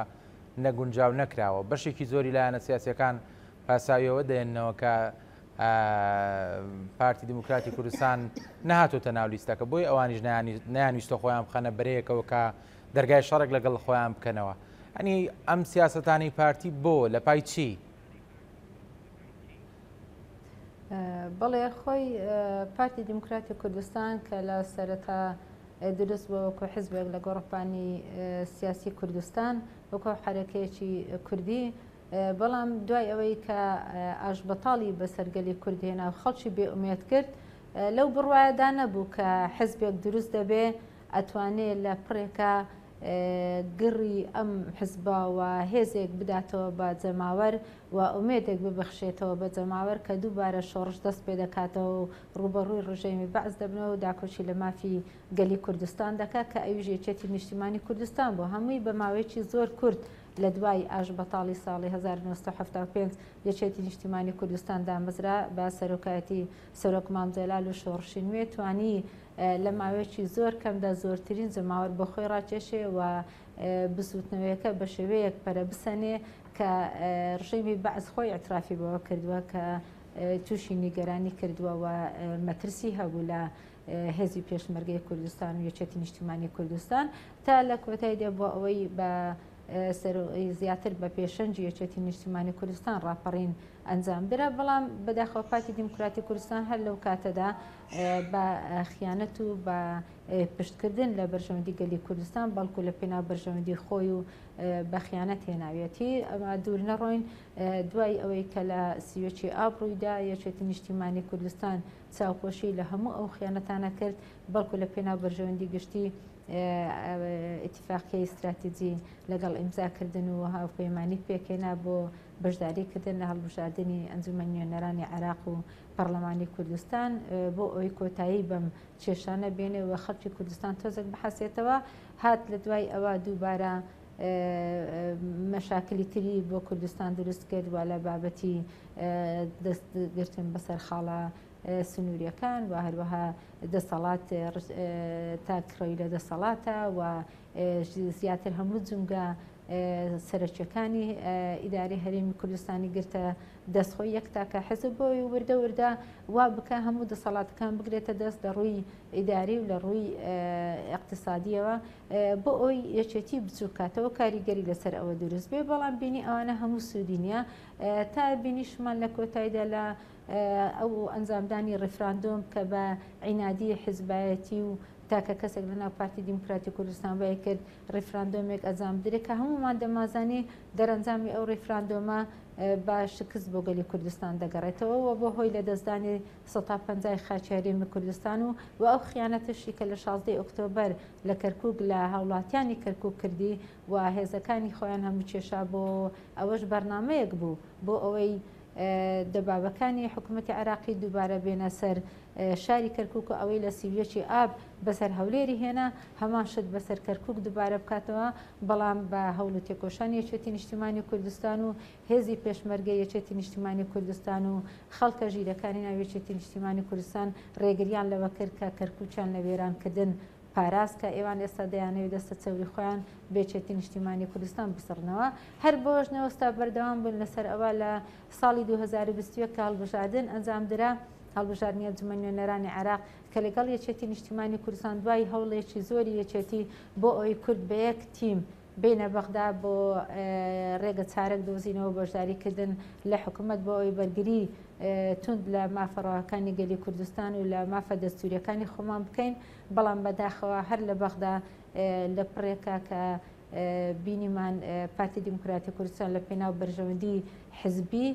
نەگونجاو نەکراوە. بەشێکی زۆری لایەنە سیاسیەکان پاساوی ئەوە دەێننەوە کە پارتی دیموکراتی کوردستان نەهاتۆتە ناو لیستەکە، بۆیە ئەوانیش نەیانویستە خۆیان بخەنە بەرەیەکەوە کە دەرگای شەڕێک لەگەڵ خۆیان بکەنەوە. ئەنی ئەم سیاسەتانەی پارتی بۆ لە پای چی؟ بەڵێ خۆی پارتی دیموکراتی کوردستان کە لە سەرەتا دروست بووە وەکو حزبێک لە گۆڕەپانی سیاسی کوردستان وەکو حەرەکەیەکی کوردی بەڵام دوای ئەوەی کە ئاشبەتاڵی بەسەر گەلی کورد هێنا و خەڵکی بێئومێد کرد لەو بڕوایەدا نەبوو کە حزبێک دروست دەبێ ئەتوانێ لە پڕێکا گڕی ئەم حزبە و هێزێک بداتەوە بە جەماوەر و ئومێدێک ببەخشێتەوە بە جەماوەر کە دووبارە شۆڕش دەست پێدەکاتەوە و ڕووبەڕووی ڕژێمی بەعس دەبنەوە و داکۆکی لە مافی گەلی کوردستان دەکات کە ئەویش یەکێتی نیشتیمانی کوردستان بوو هەمووی بە ماوەیەکی زۆر کورت لە دوای ئاشبەتاڵی ساڵی 1975 یەکێتی نیشتیمانی کوردستان دامەزرا بە سەرۆکایەتی سەرۆک مام جەلال و شۆڕشی نوێ توانی لە ماوەیەکی زۆر کەمدا زۆرترین جەماوەر بۆ خۆی ڕاکێشێ و بزووتنەوەیەکە بە شێوەیەک پەرە بسەنێ کە ڕژێمی بەعس خۆی ئیعترافی بەوە کردووە کە تووشی نیگەرانی کردووە و مەترسی هەبوو لە هێزی پێشمەرگەی کوردستان و یەکێتی نیشتیمانی کوردستان تا لە کۆتای دێ بۆ ئەوەی بە. زیاتر بە پێشەنگی یەکێتی نیشتیمانی کوردستان ڕاپەڕین ئەنجام درا، بەڵام بەداخەوە پارتی دیموکراتی کوردستان هەر لەو کاتەدا بە خیانەت و بە پشتکردن لە بەرژەوەندی گەلی کوردستان بەڵکو لە پێناو بەرژەوەندی خۆی و بە خیانەت هێناویەتی. ئەمە دوور نەڕۆین دوای ئەوەی کە لە سیوەکی ئاب ڕوویدا یەکێتی نیشتیمانی کوردستان چاوپۆشی لە هەموو ئەو خیانەتانە کرد بەڵکو لە پێناو بەرژەوەندی گشتی ئیتیفاقیەی ستراتیجی لەگەڵ ئیمزا کردن و هاوپەیمانی پێکهێنا بۆ بەشداری کردن لە هەڵبژاردنی ئەنجومەنی نوێنەرانی عێراق و پەڕلەمانی کوردستان بۆ ئەوەی کۆتایی بەم کێشانە بێنێ و خەڵکی کوردستان تۆزێک بحەسێتەوە. هات لە دوای ئەوە دووبارە مەشاکلی تری بۆ کوردستان دروست کرد و لە بابەتی دەست گرتن بەسەر خاڵە سنووریەکان و هەروەها دەسەڵات تاکڕەوی لە دەسەڵاتە و زیاتر هەموو جومگە سەرەکیەکانی ئیدارەی هەرێمی کوردستانی گرتە دەست خۆی یەک تاکە حزب بۆی وردە وردە وا بکە هەموو دەسەڵاتەکان بگرێتە دەست لە ڕووی ئیداری و لە ڕووی اقتصادیەوە بۆ ئەوی یەکێتی بچووکاتەوە کاریگەری لەسەر ئەوە دروست بێ بەڵام بینی ئەوانە هەموو سوودی نییە تا بینیشمان لە کۆتاییدا لە ئەو ئەنجامدانی ڕیفراندۆم کە بە عینادی حزبایەتی و تاکە کەسێک لە ناو پارتی دیموکراتی کوردستان وای کرد ڕیفراندۆمێک ئەنجام بدرێت کە هەموومان دەمازانی دەرەنجامی ئەو ڕیفراندۆمە بە شکست بۆ گەلی کوردستان دەگەڕێتەوە و بۆ هۆی لەدەستدانی سەتا پەنجای خاکی هەرێمی کوردستان و و ئەو خیانەتەشی کە لە شازدەی ئۆکتۆبەر لە کەرکوک لە هاوڵاتیانی کەرکوک کردی و هێزەکانی خۆیان هەموو کێشا بۆ ئەوەش بەرنامەیەک بوو بۆ ئەوەی دەبابەکانی حکوومەتی عێراقی دووبارە بێنە سەر شاری کەرکوک و ئەوەی لە 31 ی ئاب بەسەر هەولێری هێنا هەمان شت بەسەر کەرکوک دووبارە بکاتەوە، بەڵام بە هەوڵ و تێکۆشانی یەکێتی نیشتیمانی کوردستان و هێزی پێشمەرگەی یەکێتی نیشتیمانی کوردستان و خەڵکە ژیرەکانی ناو یەکێتی نیشتیمانی کوردستان ڕێگریان لەوە کرد کە کەرکوکیان لە وێرانکردن پاراست کە ئێوان ئێستا دەیانەوێت دەستە چەوری خۆیان بە یەکێتی نیشتیمانی کوردستان بسڕنەوە. هەر بەوەش نەوەستا بەردەوام بوون لەسەر ئەوە لە ساڵی 2021 کە هەڵبژاردن ئەنجامدرا، هەڵبژاردنی ئەنجومەنی نوێنەرانی عێراق کە لەگەڵ یەکێتی نیشتیمانی کوردستان دوای هەوڵێکی زۆری یەکێتی بۆ ئەوەی کورد بە یەک تیم بێنە بەغدا بۆ ڕێگە چارەک دۆزینەوە بەشداری کردن لە حکومەت بۆ ئەوەی بەرگری توند لە مافە ڕەواکانی گەلی کوردستان و لە مافە دەستوریەکانی خۆمان بکەین بەڵام بەداخەوە هەر لە بەغدا لە پڕێکا کە بینیمان پارتی دیموکراتی کوردستان لە پێناو بەرژەوەندی حزبی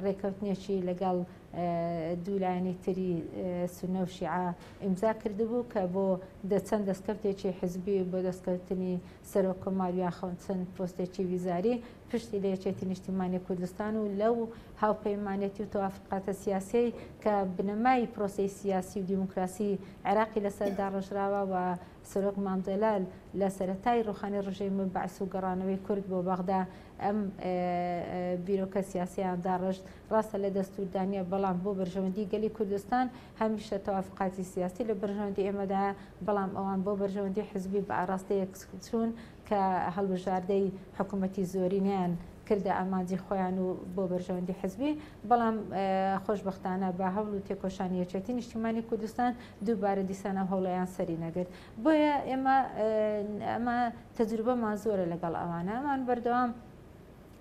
ڕێکەوتنێکی لەگەڵ دوو لایەنی تری سونە و شیعە ئیمزا کردبوو کە بۆ چەند دەستکەوتێکی حزبی بۆ دەستکەوتنی سەرۆک کۆمار یاخۆن چەند پۆستێکی ویزاری پشتی لە یەکێتی نیشتیمانی کوردستان و لەو هاوپەیمانێتی و تەوافقاتە سیاسیەی کە بنەمای پرۆسەی سیاسی و دیموکراسی عێراقی لەسەر داڕێژراوە و سەرۆک مام جەلال لە سەرەتای ڕوخانی ڕژێمی بەعس و گەڕانەوەی کورد بۆ بەغدا ئەم بیرۆکە سیاسیان داڕشت ڕاستە لە دەستوردا نییە بەڵام بۆ بەرژەوەندی گەلی کوردستان هەمیشە تەوافقاتی سیاسی لە بەرژەوەندی ئێمەدایە بەڵام ئەوان بۆ بەرژەوەندی حزبی بە ئاراستەیەک چوون کە هەڵبژاردەی حکوومەتی زۆرینەیان کردە ئامانجی خۆیان و بۆ بەرژەوەندی حزبی، بەڵام خۆشبەختانە بە هەوڵ و تێکۆشانی یەکێتی نیشتیمانی کوردستان دووبارە دیسان ئەو هەوڵەیان سەری نەگرت. بۆیە ئێمە ئەمە تەجروبەمان زۆرە لەگەڵ ئەوانە، ئەمان بەردەوام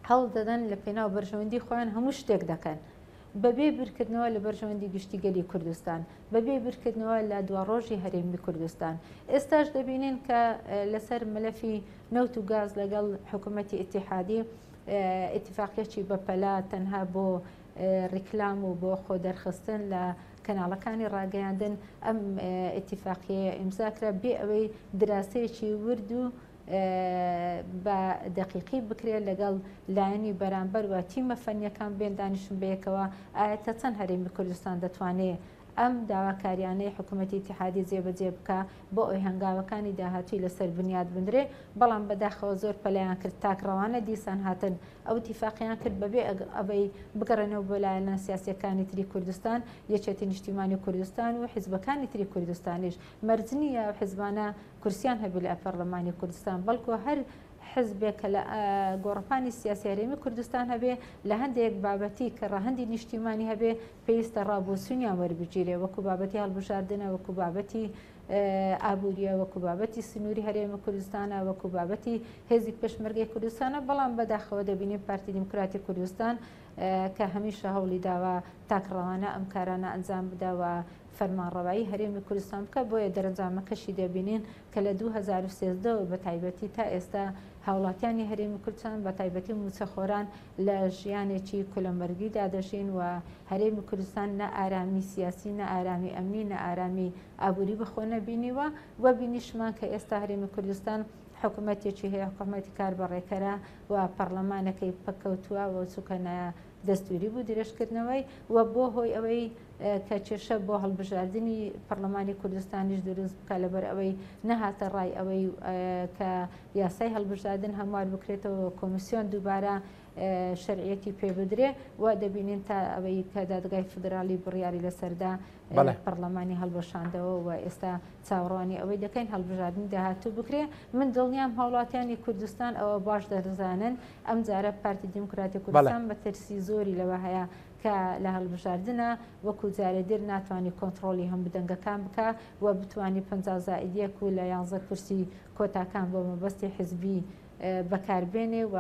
هەوڵ دەدەن لە پێناو بەرژەوەندی خۆیان هەموو شتێک دەکەن. بەبێ بیرکردنەوە لە بەرژەوەندی گشتی گەلی کوردستان، بەبێ بیرکردنەوە لە دواڕۆژی هەرێمی کوردستان. ئێستاش دەبینین کە لەسەر مەلەفی نەوت و گاز لەگەڵ حکوومەتی ئیتیحادی ئیتیفاقیەکی بەپەلە تەنها بۆ ڕیکلام و بۆ خۆ دەرخستن لە کەناڵەکانی ڕاگەیاندن ئەم ئیتیفاقیەیە ئیمزا کرا بێ ئەوەی دراسەیەکی ورد و بە دەقیقی بکرێت لەگەڵ لایەنی بەرامبەر و تیمە فەنیەکان بێن دانیشن بەیەکەوە ئایا تا چەند هەرێمی کوردستان دەتوانێ ئەم داواکاریانەی حکوومەتی ئیتیحادی جێبەجێ بکا بۆ ئەوەی هەنگاوەکانی داهاتووی لەسەر بنیات بنرێ، بەڵام بەداخەوە زۆر پەلەیان کرد تاکڕەوانە دیسان هاتن ئەو ئیتیفاقیان کرد بەبێ ئەوەی بگەڕێنەوە بۆ لایەنە سیاسیەکانی تری کوردستان، یەکێتی نیشتیمانی کوردستان و حیزبەکانی تری کوردستانیش. مەرج نییە ئەو حیزبانە کورسیان هەبێ لە پەڕلەمانی کوردستان، بەڵکو هەر حزبێک کە لە گۆڕەپانی سیاسی هەرێمی کوردستان هەبێ لە هەندێک بابەتی کە ڕەهەندی نیشتیمانی هەبێ پێویستە ڕابۆچوونیان وەربگیرێ وەکو بابەتی هەڵبژاردنە وەکو بابەتی ئابووریە، وەکو بابەتی سنووری هەرێمی کوردستانە، وەکو بابەتی هێزی پێشمەرگەی کوردستانە، بەڵام بەداخەوە دەبینین پارتی دیموکراتی کوردستان کە هەمیشە هەوڵی داوە تاکڕەوانە ئەم کارانە ئەنجام بدا و فەرمانڕەوایی هەرێمی کوردستان بکە، بۆیە دەرەنجامەکەشی دەبینین کە لە 2013 ەوە بە تایبەتی تا ئێستا هاوڵاتیانی هەرێمی کوردستان بە تایبەتی مووچەخۆران لە ژیانێکی کولەمەرگیدا دەژین و هەرێمی کوردستان نە ئارامی سیاسی، نە ئارامی ئەمنی، نە ئارامی ئابووری بەخۆ نەبینیوە و بینیشمان کە ئێستا هەرێمی کوردستان حکوومەتێکی هەیە، حکوومەتی کاربەڕێکەرە و پەڕلەمانەکەی پەککەوتووە و چونکە نە دەستوری بوو درێژکردنەوەی و بۆ هۆی ئەوەی کە کێشە بۆ هەڵبژاردنی پەرلەمانی کوردستانیش دروست بکە لەبەر ئەوەی نەهاتە ڕای ئەوەی کە یاسای هەڵبژاردن هەموار بکرێتەوە کۆمیسیۆن دووبارە شەرعیەتی پێ بدرێ و دەبینین تا ئەوەی کە دادگای فیدراڵی بڕیاری لەسەردا پەرلەمانی هەڵبەشاندەوە و ئێستا چاوەڕوانی ئەوەی دەکەین هەڵبژاردنی داهاتوو بکرێ. من دڵنیام هاوڵاتیانی کوردستان ئەوە باش دەزانن ئەم جارە پارتی دیموکراتی کوردستان مەترسی زۆری لەوە هەیە کە لە هەڵبژاردنە وەکو جارێ دیر ناتوانی کۆنتڕۆڵی هەموو دەنگەکان بکا و بتوانی 50 زائد یەک و لە یانزە کورسی کۆتاکان بۆ مەبەستی حزبی بەکاربێنێ و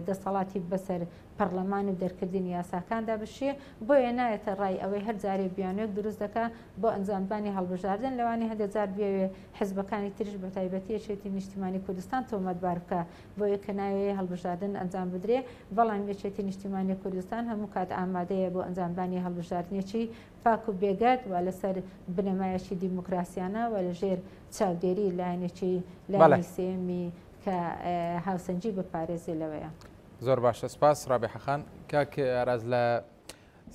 دەسەڵاتی بەسەر پەڕلەمان و دەرکردنی یاساکاندا بشێ، بۆیە نایەتە ڕای ئەوەی هەر جارێ بیانوێک دروست دەکا بۆ ئەنجامدانی هەڵبژاردن، لەوانەیە هەندێ جار بیەوێ حزبەکانی تریش بەتایبەتی یەکێتی نیشتیمانی کوردستان تۆمەتبار بکا بۆیە کە نایەوێ هەڵبژاردن ئەنجام بدرێ، بەڵام یەکێتی نیشتیمانی کوردستان هەموو کات ئامادەیە بۆ ئەنجامدانی هەڵبژاردنێکی پاک و بێگەرد و لەسەر بنەمایەکی دیموکراسیانە و لەژێر چاودێری لایەنێکی لایەنی سێیەمی کە هاوسەنگی بپارێزێ لەوەیە. زۆر باشە سپاس ڕابیحە خان. کاک ئاراز لە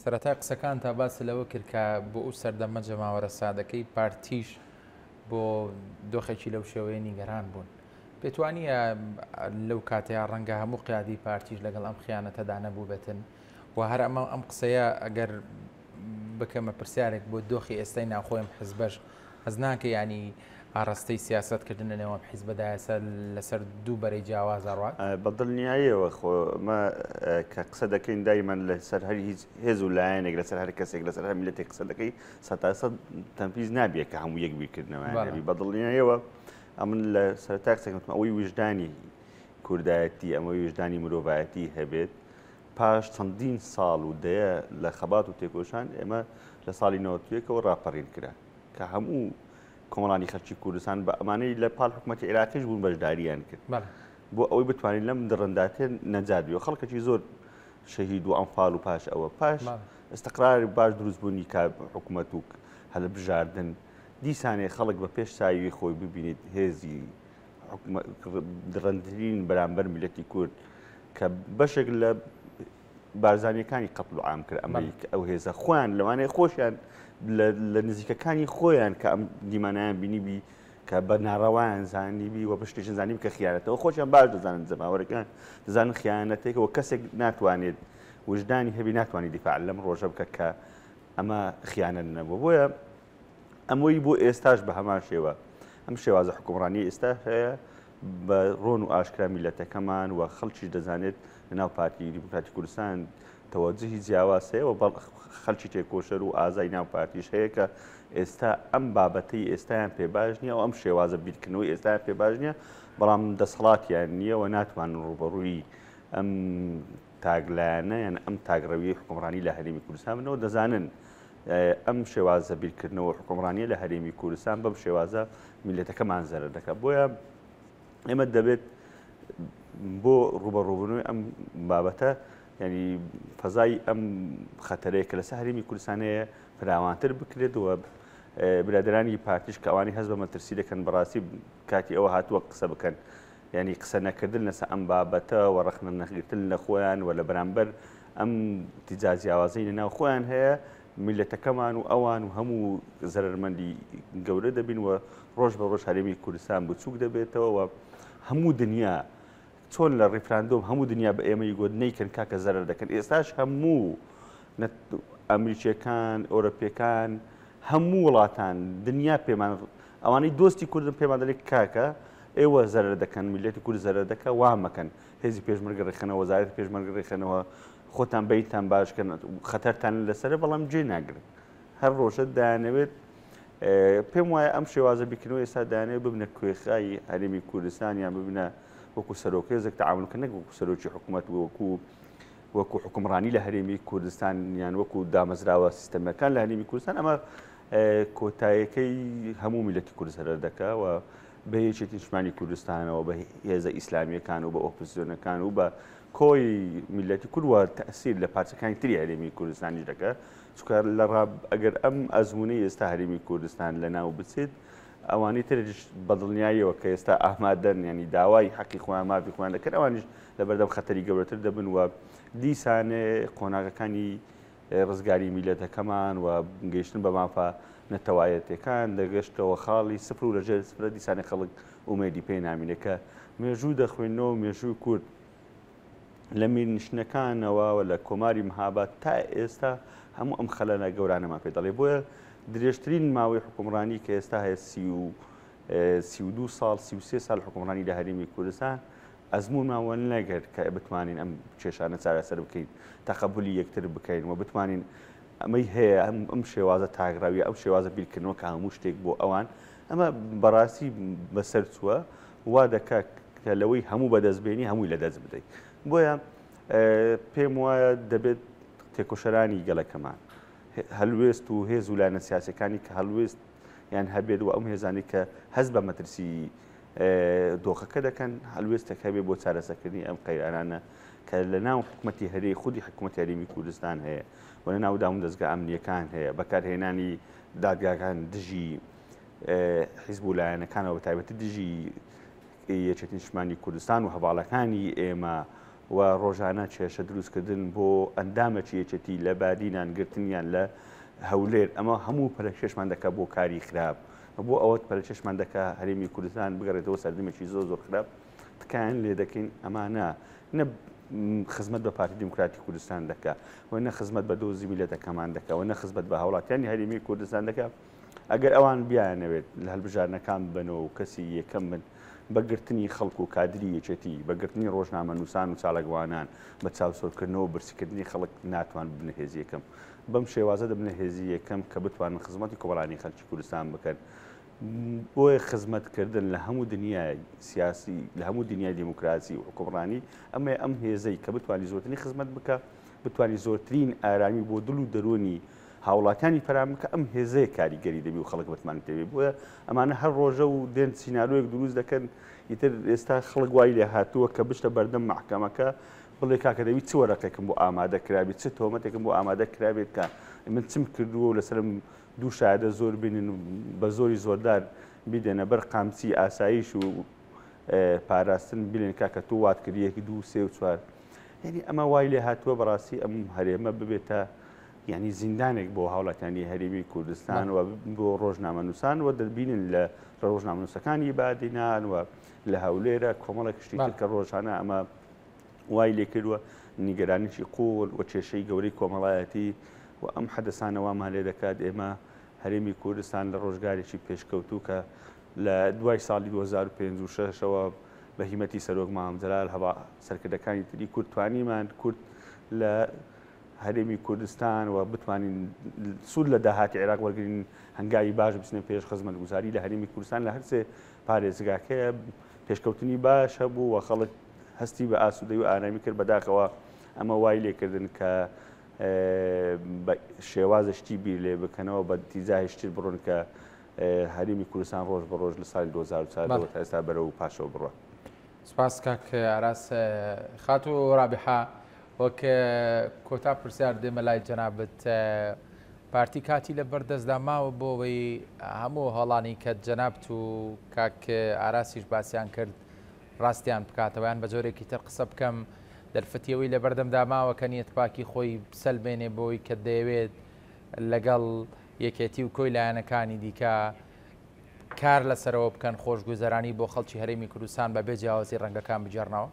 سەرەتای قسەکانتا باست لەوە کرد کە بۆ ئەو سەردەمە جەماوەرە سادەکەی پارتیش بۆ دۆخێکی لەو شێوەیە نیگەران بوون. پێتوانیە لەو کاتەیە ڕەنگە هەموو قیادی پارتیش لەگەڵ ئەم خیانەتەدا نەبووبێتن و هەر ئەمە ئەم قسەیە ئەگەر بکەمە پرسیارێک بۆ دۆخی ئێستای ناوخۆی ئەم حزبەش هەست ناکەی یانی ئاڕاستەی سیاسەت کردن لە نێو ئەم حیزبەدا ئێستا لەسەر دوو بەرەی جیاواز ئەڕوات؟ بە دڵنیاییەوە خۆ ئەمە کە قسە دەکەین دایمەن لەسەر هەر هیچ هێز و لایەنێک لەسەر هەر کەسێک لەسەر هەر میلەتێک قسە دەکەی سەتاسەد تەنفیز نابێت کە هەموو یەک بیرکردنەوەیان هەبی. بە دڵنیاییەوە ئەمن لە سەرەتای قسەکەم وتم ئەوەی ویژدانی کوردایەتی ئەمە ویژدانی مرۆڤایەتی هەبێت پاش چەندین ساڵ و دەیە لە خەبات و تێکۆشان ئێمە لە ساڵی 91ەوە ڕاپەڕین کرا کە هەموو کۆمەڵانی خەلکی کوردستان بە ئەمانەی لە پاڵ حکوومەتی عێراقیش بوون بەشداریان کرد بۆ ئەوەی بتوانین لەم دڕنداتێ نەجات بێ خەڵکێکی زۆر شەهید و ئەنفال و پاش ئەوە پاش استقرار باش دروستبوونی کار حکوومەت و هەلبژاردن دیسانێ خەڵک بە پێش چاوی خۆی ببینیت هێزی دڕندترین بەرامبەر میلەتی کورد کە بەشێک لە بارزانیەکانی قەتل و عام کرد ئەمریکا ئەو هێزە خۆیان لەوانەیە خۆشیان لە نزیکەکانی خۆیان کە ئەم دیمانیان بینیبی کە بە ناڕەوایان زانیبی و بەشتێکیان زانیبی کە خیانەتەوە خۆشیان باش دەزانن جەماوەرەکان دەزانن خیانەتێکەوە کەسێک ناتوانێت وجدانی هەبی ناتوانێت دیفاع لەم ڕۆژە بکە کە ئەمە خیانەت نەبوو بۆیە ئەمەی بۆ ئێستاش بە هەمان شێوە ئەم شێوازە حکومڕانی ئێستا هەیە بە ڕۆن و ئاشکرا میلەتەکەمان و خەڵکیش دەزانێت لەناو پارتی دیموکراتی کوردستان تەوەجهی جیاواز هەیە و خەلکی تێکۆشەر و ئازای ناو پارتیش هەیە کە ئێستا ئەم بابەتەی ئێستایان پێ باش نییە و ئەم شێوازە بیرکردنەوەی ئێستایان پێ باش نییە بەڵام دەسەڵاتیان نییە و ناتوانن ڕووبەڕووی ئەم تاکلایەنە یان ئەم تاکڕەویەی حوکمڕانی لە هەرێمی کوردستان بنەوە دەزانن ئەم شێوازە بیرکردنەوە حوکمڕانیە لە هەرێمی کوردستان بەم شێوازە میلەتەکەمان زەرەر دەکات بۆیە ئێمە دەبێت بۆ ڕوبەڕوبوونەوەی ئەم بابەتە ینی فەزای ئەم خەتەرەیە کە لەسەر هەرێمی کوردستان هەیە فراوانتر بکرێت و برادرانی پارتیش کە ئەوانی هەست بە مەترسی دەکەن بەڕاستی کاتی ئەوە هاتووە قسە بکەن یانی قسە نەکردن لەسەر ئەم بابەتە و ڕەخنە نەگرتن لە خۆیان و لە بەرامبەر ئەم تیجا جیاوازەی لە ناو خۆیان هەیە میلەتەکەمان و ئەوان و هەموو زەرەرمەندی گەورە دەبین و ڕۆژ بە ڕۆژ هەرێمی کوردستان بچووک دەبێتەوە و هەموو دنیا چۆن لە ڕیفراندۆم هەموو دنیا بە ئێمەی گوت نیکەن کاکە زەرەر دەکەن ئێستاش هەموو ئەمریکیەکان ئەوروپیەکان هەموو وڵاتان دنیا پێمان ئەوانەی دۆستی کوردن پێمان دەلێ کاکە ئێوە زەرەر دەکەن میللەتی کورد زەرەر دەکا وا مەکەن هێزی پێشمەرگە ڕێکخەنەوە وەزارەتی پێشمەرگە ڕێکخەنەوە خۆتان بەینتان باش کەن خەتەرتان لەسەرە بەڵام جێ ناگرن هەر ڕۆژە دەیانەوێت پێم وایە ئەم شێوازە بیرکردنەوە ئێستا دەیانەوێت ببنە کوێخای هەرێمی کوردستان یان ببنە وەکو سەرۆک هێزێک تەعامول بکەن نەک وەکو سەرۆکی حکوومەت وەکو وەکو حکومڕانی لە هەرێمی کوردستان یان وەکو دامەزراوە سیستەمەکان لە هەرێمی کوردستان ئەمە کۆتایەکەی هەموو میلەتی کورد زەرەر دەکا و بە یەکێتی نیشتمانی کوردستانەوە بە هێزە ئیسلامیەکان و بە ئۆپۆزیسیۆنەکان و بە کۆی میلەتی کورد و تەسیر لە پارچەکانی تری هەرێمی کوردستانیش دەکا چونکە لە ڕاب ئەگەر ئەم ئەزمونەی ئێستا هەرێمی کوردستان لە ناو بچێت ئەوانی ترش بەدڵنیاییەوە کە ئێستا ئامادەن ینی داوای حەقی خۆیان مافی خۆیان دەکەن ئەوانیش لەبەردەم خەتەری گەورەتر دەبن و دیسانێ قۆناغەکانی ڕزگاری میلەتەکەمان و گەیشتن بە مافە نەتەوایەتەکان دەگەشتەوە خاڵی سفر و لەژێر سفرە دیسانێ خەڵک ئومێدی پێ نامینێ کە مێژوو دەخوێنەوە مێژووی کورد لە میرنشینەکانەوە و لە کۆماری مهاباد تا ئێستا هەموو ئەم خەلەنە گەورانەمان پێ دەڵێ بۆیە درێژترین ماوەی حکومڕانی کە ئێستا هەیە 32 ساڵ 33 ساڵ حکومڕانی لە هەرێمی کوردستان ئەزموونمان وە نەگرت کە بتوانین ئەم کێشانە چارەسەر بکەین تەقەبولی یەکتر بکەین و بتوانین ئەمەی هەیە ئەم ئەم شێوازە تاکڕەویە ئەم شێوازە بیرکردنەوە کە هەموو شتێک بۆ ئەوان ئەمە بەڕاستی بەسەر چووە وا دەکات کە لەوەی هەموو بەدەست بێنی هەمووی لەدەست بدەیت بۆیە پێم وایە دەبێت تێکۆشەرانی گەلەکەمان هەلوێست و هێز و لایەنە سیاسەکانی کە هەلوێست یان هەبێت و ئەم هێزانی کە هەست بە مەترسی دۆخەکە دەکەن هەلوێستێک هەبێ بۆ چارەسەکردنی ئەم قەیرانانە کە لە ناو حکوومەتی هەرێ خودی حکوومەتی هەرێمی کوردستان هەیە و لە ناو دام دەستگا ئەمنیەکان هەیە بەکارهێنانی دادگاکان دژی حیزب و لایەنەکانەوە بە تایبەتی دژی یەکێتی نیشتمانی کوردستان و هەواڵەکانی ئێمە و ڕۆژانە کێشە دروستکردن بۆ ئەندامەکی یەکێتی لە بادینان گرتنیان لە هەولێر ئەمە هەموو پەلەکێشمان دەکات بۆ کاری خراپ بۆ ئەوەت پەلەکێشمان دەکات هەرێمی کوردستان بگەڕێتەوە سەردەمێکی زۆر زۆر خراپ تکایان لێ دەکەین ئەمانە نە خزمەت بە پارتی دیموکراتی کوردستان دەکا و نە خزمەت بە دۆزی میلەتەکەمان دەکا و نە خزمەت بە هاوڵاتیانی هەرێمی کوردستان دەکا ئەگەر ئەوان بیانەوێت لە هەلبژاردنەکان ببەنەوە و کەسی یەکەم بن بە گرتنی خەڵک و کادری یەکێتی، بە گرتنی ڕۆژنامەنووسان و چالاکوانان، بە چاوسۆرکردنەوە و برسیکردنی خەڵک ناتوان ببنە هێزی یەکەم. بەم شێوازە دەبنە هێزی یەکەم کە بتوانن خزمەتی کۆمەڵانی خەلکی کوردستان بکەن. بۆیە خزمەتکردن لە هەموو دنیای سیاسی، لە هەموو دنیای دیموکراسی و حوکمڕانی ئەمەیە ئەم هێزەی کە بتوانی زۆرترین خزمەت بکا، بتوانی زۆرترین ئارامی بۆ دڵ و دەروونی هاوڵاتیانی فەراهەم بکە ئەم هێزەیە کاریگەری دەبی و خەڵک متمانەی پێ بێ بۆیە ئەمانە هەر ڕۆژە و دێن سیناریۆیەک دروست دەکەن ئیتر ئێستا خەڵک وای لێ هاتووە کە بچتە بەردەم مەحکەمەکە بڵێ کاکە دەبی چ وەرەقێکم بۆ ئامادە کرابێت چ تۆمەتێکم بۆ ئامادە کرابێت کە من چم کردووە و لەسەرم دوو شایەدە زۆر بینن بە زۆری زۆردار بیدەنە بەر قامچی ئاسایش و پاراستن بلێن کاکە تۆ وات کرد یەک دوو سێ و چوار یعنی ئەمە وای لێ هاتووە بەڕاستی ئەم هەرێمە ببێتە یانی زیندانێک بۆ هاوڵاتیانی هەرێمی کوردستان و بۆ ڕۆژنامەنووسان و دەبینن لە ڕۆژنامەنووسەکانی بادینان و لە هەولێرە کۆمەڵێک شتی تر کە ڕۆژانە ئەمە وای لێکردووە نیگەرانیی قوڵ و کێشەی گەورەی کۆمەڵایەتی و ئەم حەدەسانە وامان لێ دەکات ئێمە هەرێمی کوردستان لە ڕۆژگارێکی پێشکەوتوو کە لە دوای ساڵی 2005 و 6ەوە بە هیمەتی سەرۆک مام جەلال هەوا سەرکردەکانی تری کورد توانیمان کورد لە هەرێمی کوردستان و بتوانین سوود لە داهاتی عێراق وەرگین هەنگاوی باش بچنە پێش خزمەتگوزاری لە هەرێمی کوردستان لە هەرسێ پارێزگاکەیە پێشکەوتنی باش هەبوو و خەڵک هەستی بە ئاسوودەی و ئارامی کرد بەداخەوە ئەمە وای لێکردن کە بە شێوازە شتی بیر لێ بکەنەوە بە تیزاهشتر بڕۆن کە هەرێمی کوردستان ڕۆژ بە ڕۆژ لە ساڵی 2004 تا ئێستا بەرەو پاشەوە بڕە. سپاس کاک ئاراس. خاتوو ڕابحە وەک کۆتا پرسیار دێمە لای جەنابت پارتی کاتی لە بەردەستدا ماوە بۆ ئەوەی هەموو هەڵانی کە جەنابت و کاک ئاراسیش باسیان کرد ڕاستیان بکاتەوە یان بە جۆرێکی تر قسە بکەم دەرفەتی ئەوەی لە بەردەمدا ماوە کە نیەت پاکی خۆی بسەلمێنێ بۆی کە دەیەوێت لەگەڵ یەکێتی و کۆی لایەنەکانی دیکە کار لەسەرەوە بکەن خۆشگوزەرانی بۆ خەڵکی هەرێمی کوردستان بە بێ جیاوازی ڕەنگەکان بگێڕنەوە؟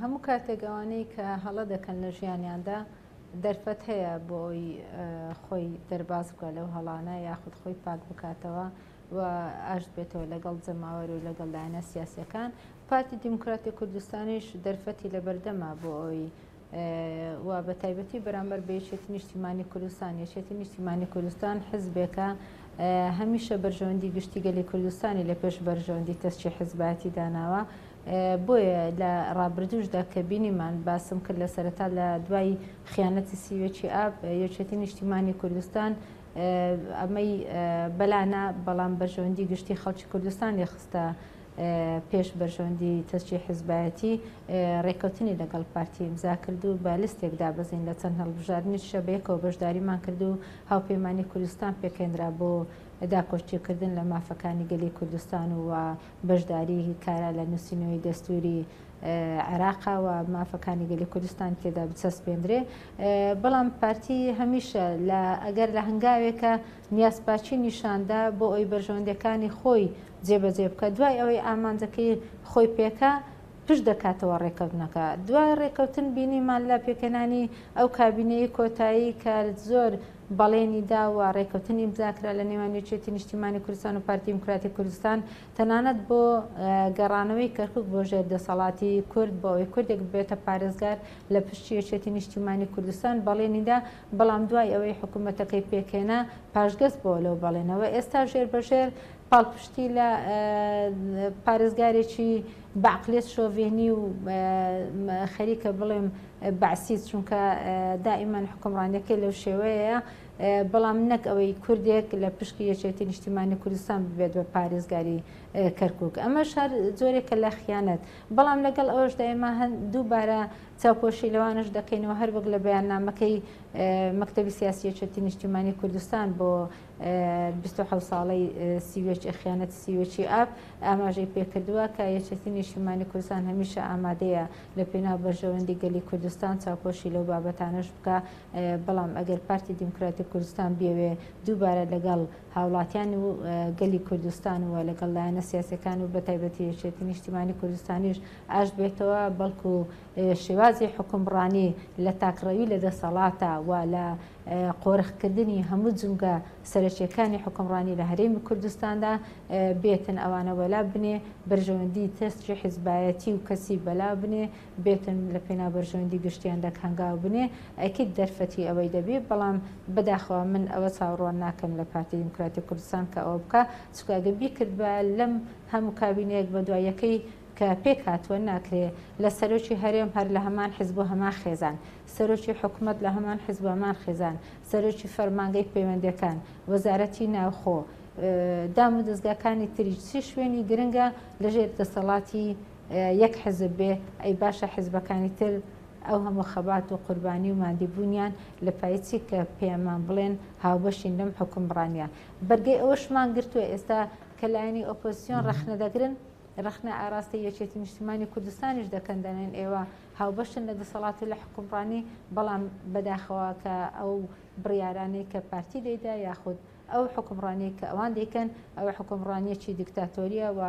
هەموو کاتێک ئەوانەی کە هەڵە دەکەن لە ژیانیاندا دەرفەت هەیە بۆ ئەوی خۆی دەرباز بکە لەو هەڵانە یاخود خۆی پاک بکاتەوە و ئاشت بێتەوە لەگەڵ جەماوەر و لەگەڵ لایەنە سیاسەکان پارتی دیموکراتی کوردستانیش دەرفەتی لەبەردەما بۆ ئەوی. و بە تایبەتی بەرامبەر بە یەکێتی نیشتیمانی کوردستان. یەکێتی نیشتیمانی کوردستان حزبێکە هەمیشە بەرژەوەندی گشتی گەلی کوردستانی لە پێش بەرژەوەندی تەسکی حزبایەتی داناوە. بۆیە لە ڕابردووشدا کە بینیمان باسم کرد لە سەرەتا لە دوای خیانەتی سیوەکی ئاب یەکێتی نیشتیمانی کوردستان ئەمەی بەلانا بەڵام بەرژەوەندی گشتی خەڵکی کوردستانی خستە پێش بەرژەوەندی تەسکی حزبایەتی ڕێکەوتنی لەگەڵ پارتی ئیمزا کرد و بە لستێک دابەزین لە چەند هەڵبژاردنیشە بەیەکەوە بەشداریمان کرد و هاوپەیمانی کوردستان پێکهێنرا بۆ داکۆکیکردن لە مافەکانی گەلی کوردستان و بەشداری کارا لە نووسینەوەی دەستوری عێراقا و مافەکانی گەلی کوردستان تێدا بچەسپێندرێ. بەڵام پارتی هەمیشە لە ئەگەر لە هەنگاوێکە نیازپاکی نیشاندا بۆ ئەوی بەرژەوەندیەکانی خۆی جێبەجێ بکە دوای ئەوەی ئامانجەکەی خۆی پێکا پشت دەکاتەوە ڕێکەوتنەکە. دوای ڕێکەوتن بینیمان لە پێکهێنانی ئەو کابینەیەی کۆتایی کە زۆر بەڵێنی دا و ڕێکەوتن ئیمزا کرا لە نێوان یەکێتی نیشتیمانی کوردستان و پارتی دیموکراتی کوردستان تەنانەت بۆ گەڕانەوەی کەرکوک بۆ ژێر دەسەڵاتی کورد بۆ ئەوەی کوردێک ببێتە پارێزگار لە پشتی یەکێتی نیشتیمانی کوردستان بەڵێنی دا بەڵام دوای ئەوەی حکوومەتەکەی پێکهێنا پاشگەز بۆ لەو بەڵێنەوە ئێستا ژێر بەژێر پاڵپشتی لە پارێزگارێکی بە عەقلیەت شۆڤێنی و خەریکە بڵێم بەعسی چونکە دائیمەن حکومڕانیەکەی لەو شێوەیە بەڵام نەک ئەوەی کوردێک لە پشکی یەکێتی نیشتیمانی کوردستان ببێت بە پارێزگاری کەرکک ئەمەش هەر جۆرێکە لە خیانەت بەڵام لەگەڵ ئەوەشدا ئێمە دووبارە چاوپۆشی لەوانش دەکەینەوە هەر وەک لە بەیاننامەکەی مەکتەبی سیاسی یەکێتی نیشتیمانی کوردستان بۆ 27 ساڵەی سیوەکی خیانەتی سیوەکی ئاب ئاماژەی پێکردووە کە یەکێتی نیشتیمانی کوردستان هەمیشە ئامادەیە لە پێناو بەرژەوەندی گەلی کوردستان چاوپۆشی لەو بابەتانەش بکا بەڵام ئەگەر پارتی دیموکراتی کوردستان بیەوێ دووبارە لەگەڵ هاوڵاتیان و گەلی کوردستان و لەگەڵ لایەنە سیاسەکان و بەتایبەتی یەکێتی نیشتیمانی کوردستانیش ئاشت بێتەوە بەڵکو شێوازی حوکمڕانی لە تاکڕەوی لە دەسەڵاتە و لە قۆرخکردنی هەموو جومگە سەرەکیەکانی حوکمڕانی لە هەرێمی کوردستاندا بێتن ئەوانە وەلا بنێ، بەرژەوەندی تەسکی حیزبایەتی و کەسی بەلا بنێ، بێتن لە پێناو بەرژەوەندی گشتیاندا هەنگاو بنێ، ئەکید دەرفەتی ئەوەی دەبی، بەڵام بەداخەوە من ئەوە چاوەڕوان ناکەم لە پارتی دیموکراتی کوردستان کە ئەوە بکا، چونکە ئەگەر بیکردبایە لەم هەموو کابینەیەک بەدوای یەکەی کە پێکهاتووە ناکرێ لە سەرۆکی هەرێم هەر لە هەمان حیزب و هەمان خێزان، سەرۆکی حکومەت لە هەمان حیزب و هەمان خێزان، سەرۆکی فەرمانگەی پەیوەندیەکان، وەزارەتی ناوخۆ، دام و دەزگاکانی تریش چ شوێنی گرنگە لە ژێر دەسەڵاتی یەک حیزب بێ، ئەی باشە حیزبەکانی تر ئەو هەموو خەبات و قوربانی و ماندیبوونیان لە پای چی کە پێمان بڵێن هاوبەشین لەم حوکمڕانیە؟ بەرگەی ئەوەشمان گرتووە ئێستا کە لایەنی ئۆپۆزسیۆن ڕەخنە دەگرن، ڕەخنە ئاراستەی یەکێتی نیشتیمانی کوردستانیش دەکەن دەڵێن ئێوە هاوبەشن لە دەسەڵات و لە حوکمڕانی، بەڵام بەداخەوە کە ئەو بڕیارانەی کە پارتی دەیدا یاخود ئەو حوکمڕانیەی کە ئەوان دەیکەن ئەوە حوکمڕانیەکی دیکتاتۆریە و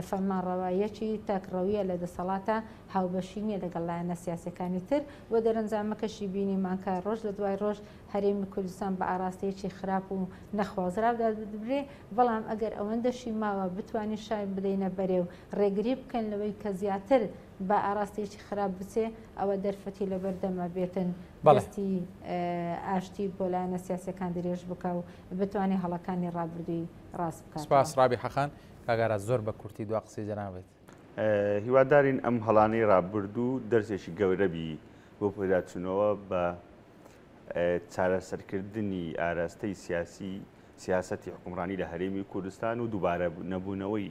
فەرمانڕەواییەکی تاکڕەویە لە دەسەڵاتە هاوبەشی نیە لەگەڵ لایەنە سیاسیەکانی تر و دەرەنجامەکەشی بینیمان کە ڕۆژ لە دوای ڕۆژ هەرێمی کوردستان بە ئاراستەیەکی خراپ و نەخوازراودا دەبرێ، بەڵام ئەگەر ئەوەندەشی ماوە بتوانین شای بدەینە بەرێ و ڕێگری بکەن لەوەی کە زیاتر بە ئاراستەیەکی خراپ بچێ، ئەوە دەرفەتی لەبەردەمە بێتن دەستی ئاشتی بۆ لایەنە سیاسیەکان درێژ بکا و بتوانێ هەڵەکانی ڕابردووی ڕاست بکاتەوە. سپاس ڕابیحە خان. کاک ئاراس زۆر بە کورتی دوا قسەی جەنابت. هیوادارین ئەم هەڵانەی ڕابردوو دەرسێکی گەورە بی بۆ پێداچوونەوە بە چارەسەرکردنی ئاراستەی سیاسی سیاسەتی حکومڕانی لە هەرێمی کوردستان و دووبارە نەبوونەوەی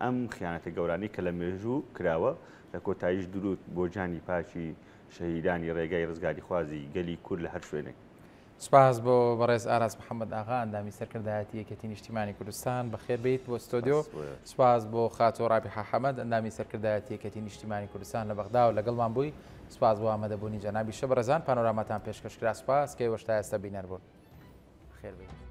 ئەم خیانەتە گەورانەی کە لە مێژوو کراوە، لە کۆتاییش دروود بۆ گیانی پاکی شەهیدانی ڕێگای ڕزگاریخوازی گەلی کورد لە هەر شوێنێک. سپاس بۆ بەڕێز ئاراس محەممەد ئاغا ئەندامی سەرکردایەتی یەکێتی نیشتیمانی کوردستان بەخێر بیت بۆ ستۆدیۆ سپاس بۆ خاتۆ ڕابیحە حەمەد ئەندامی سەرکردایەتی یەکێتی نیشتیمانی کوردستان لە بەغدا و لەگەڵمان بووی سپاس بۆ ئامادەبوونی جەنابیشە بەڕێزان پانۆراماتان پێشکەش کرا سپاس کە ئێوەش تا ئێستا بینەر بوون. خێر بێت.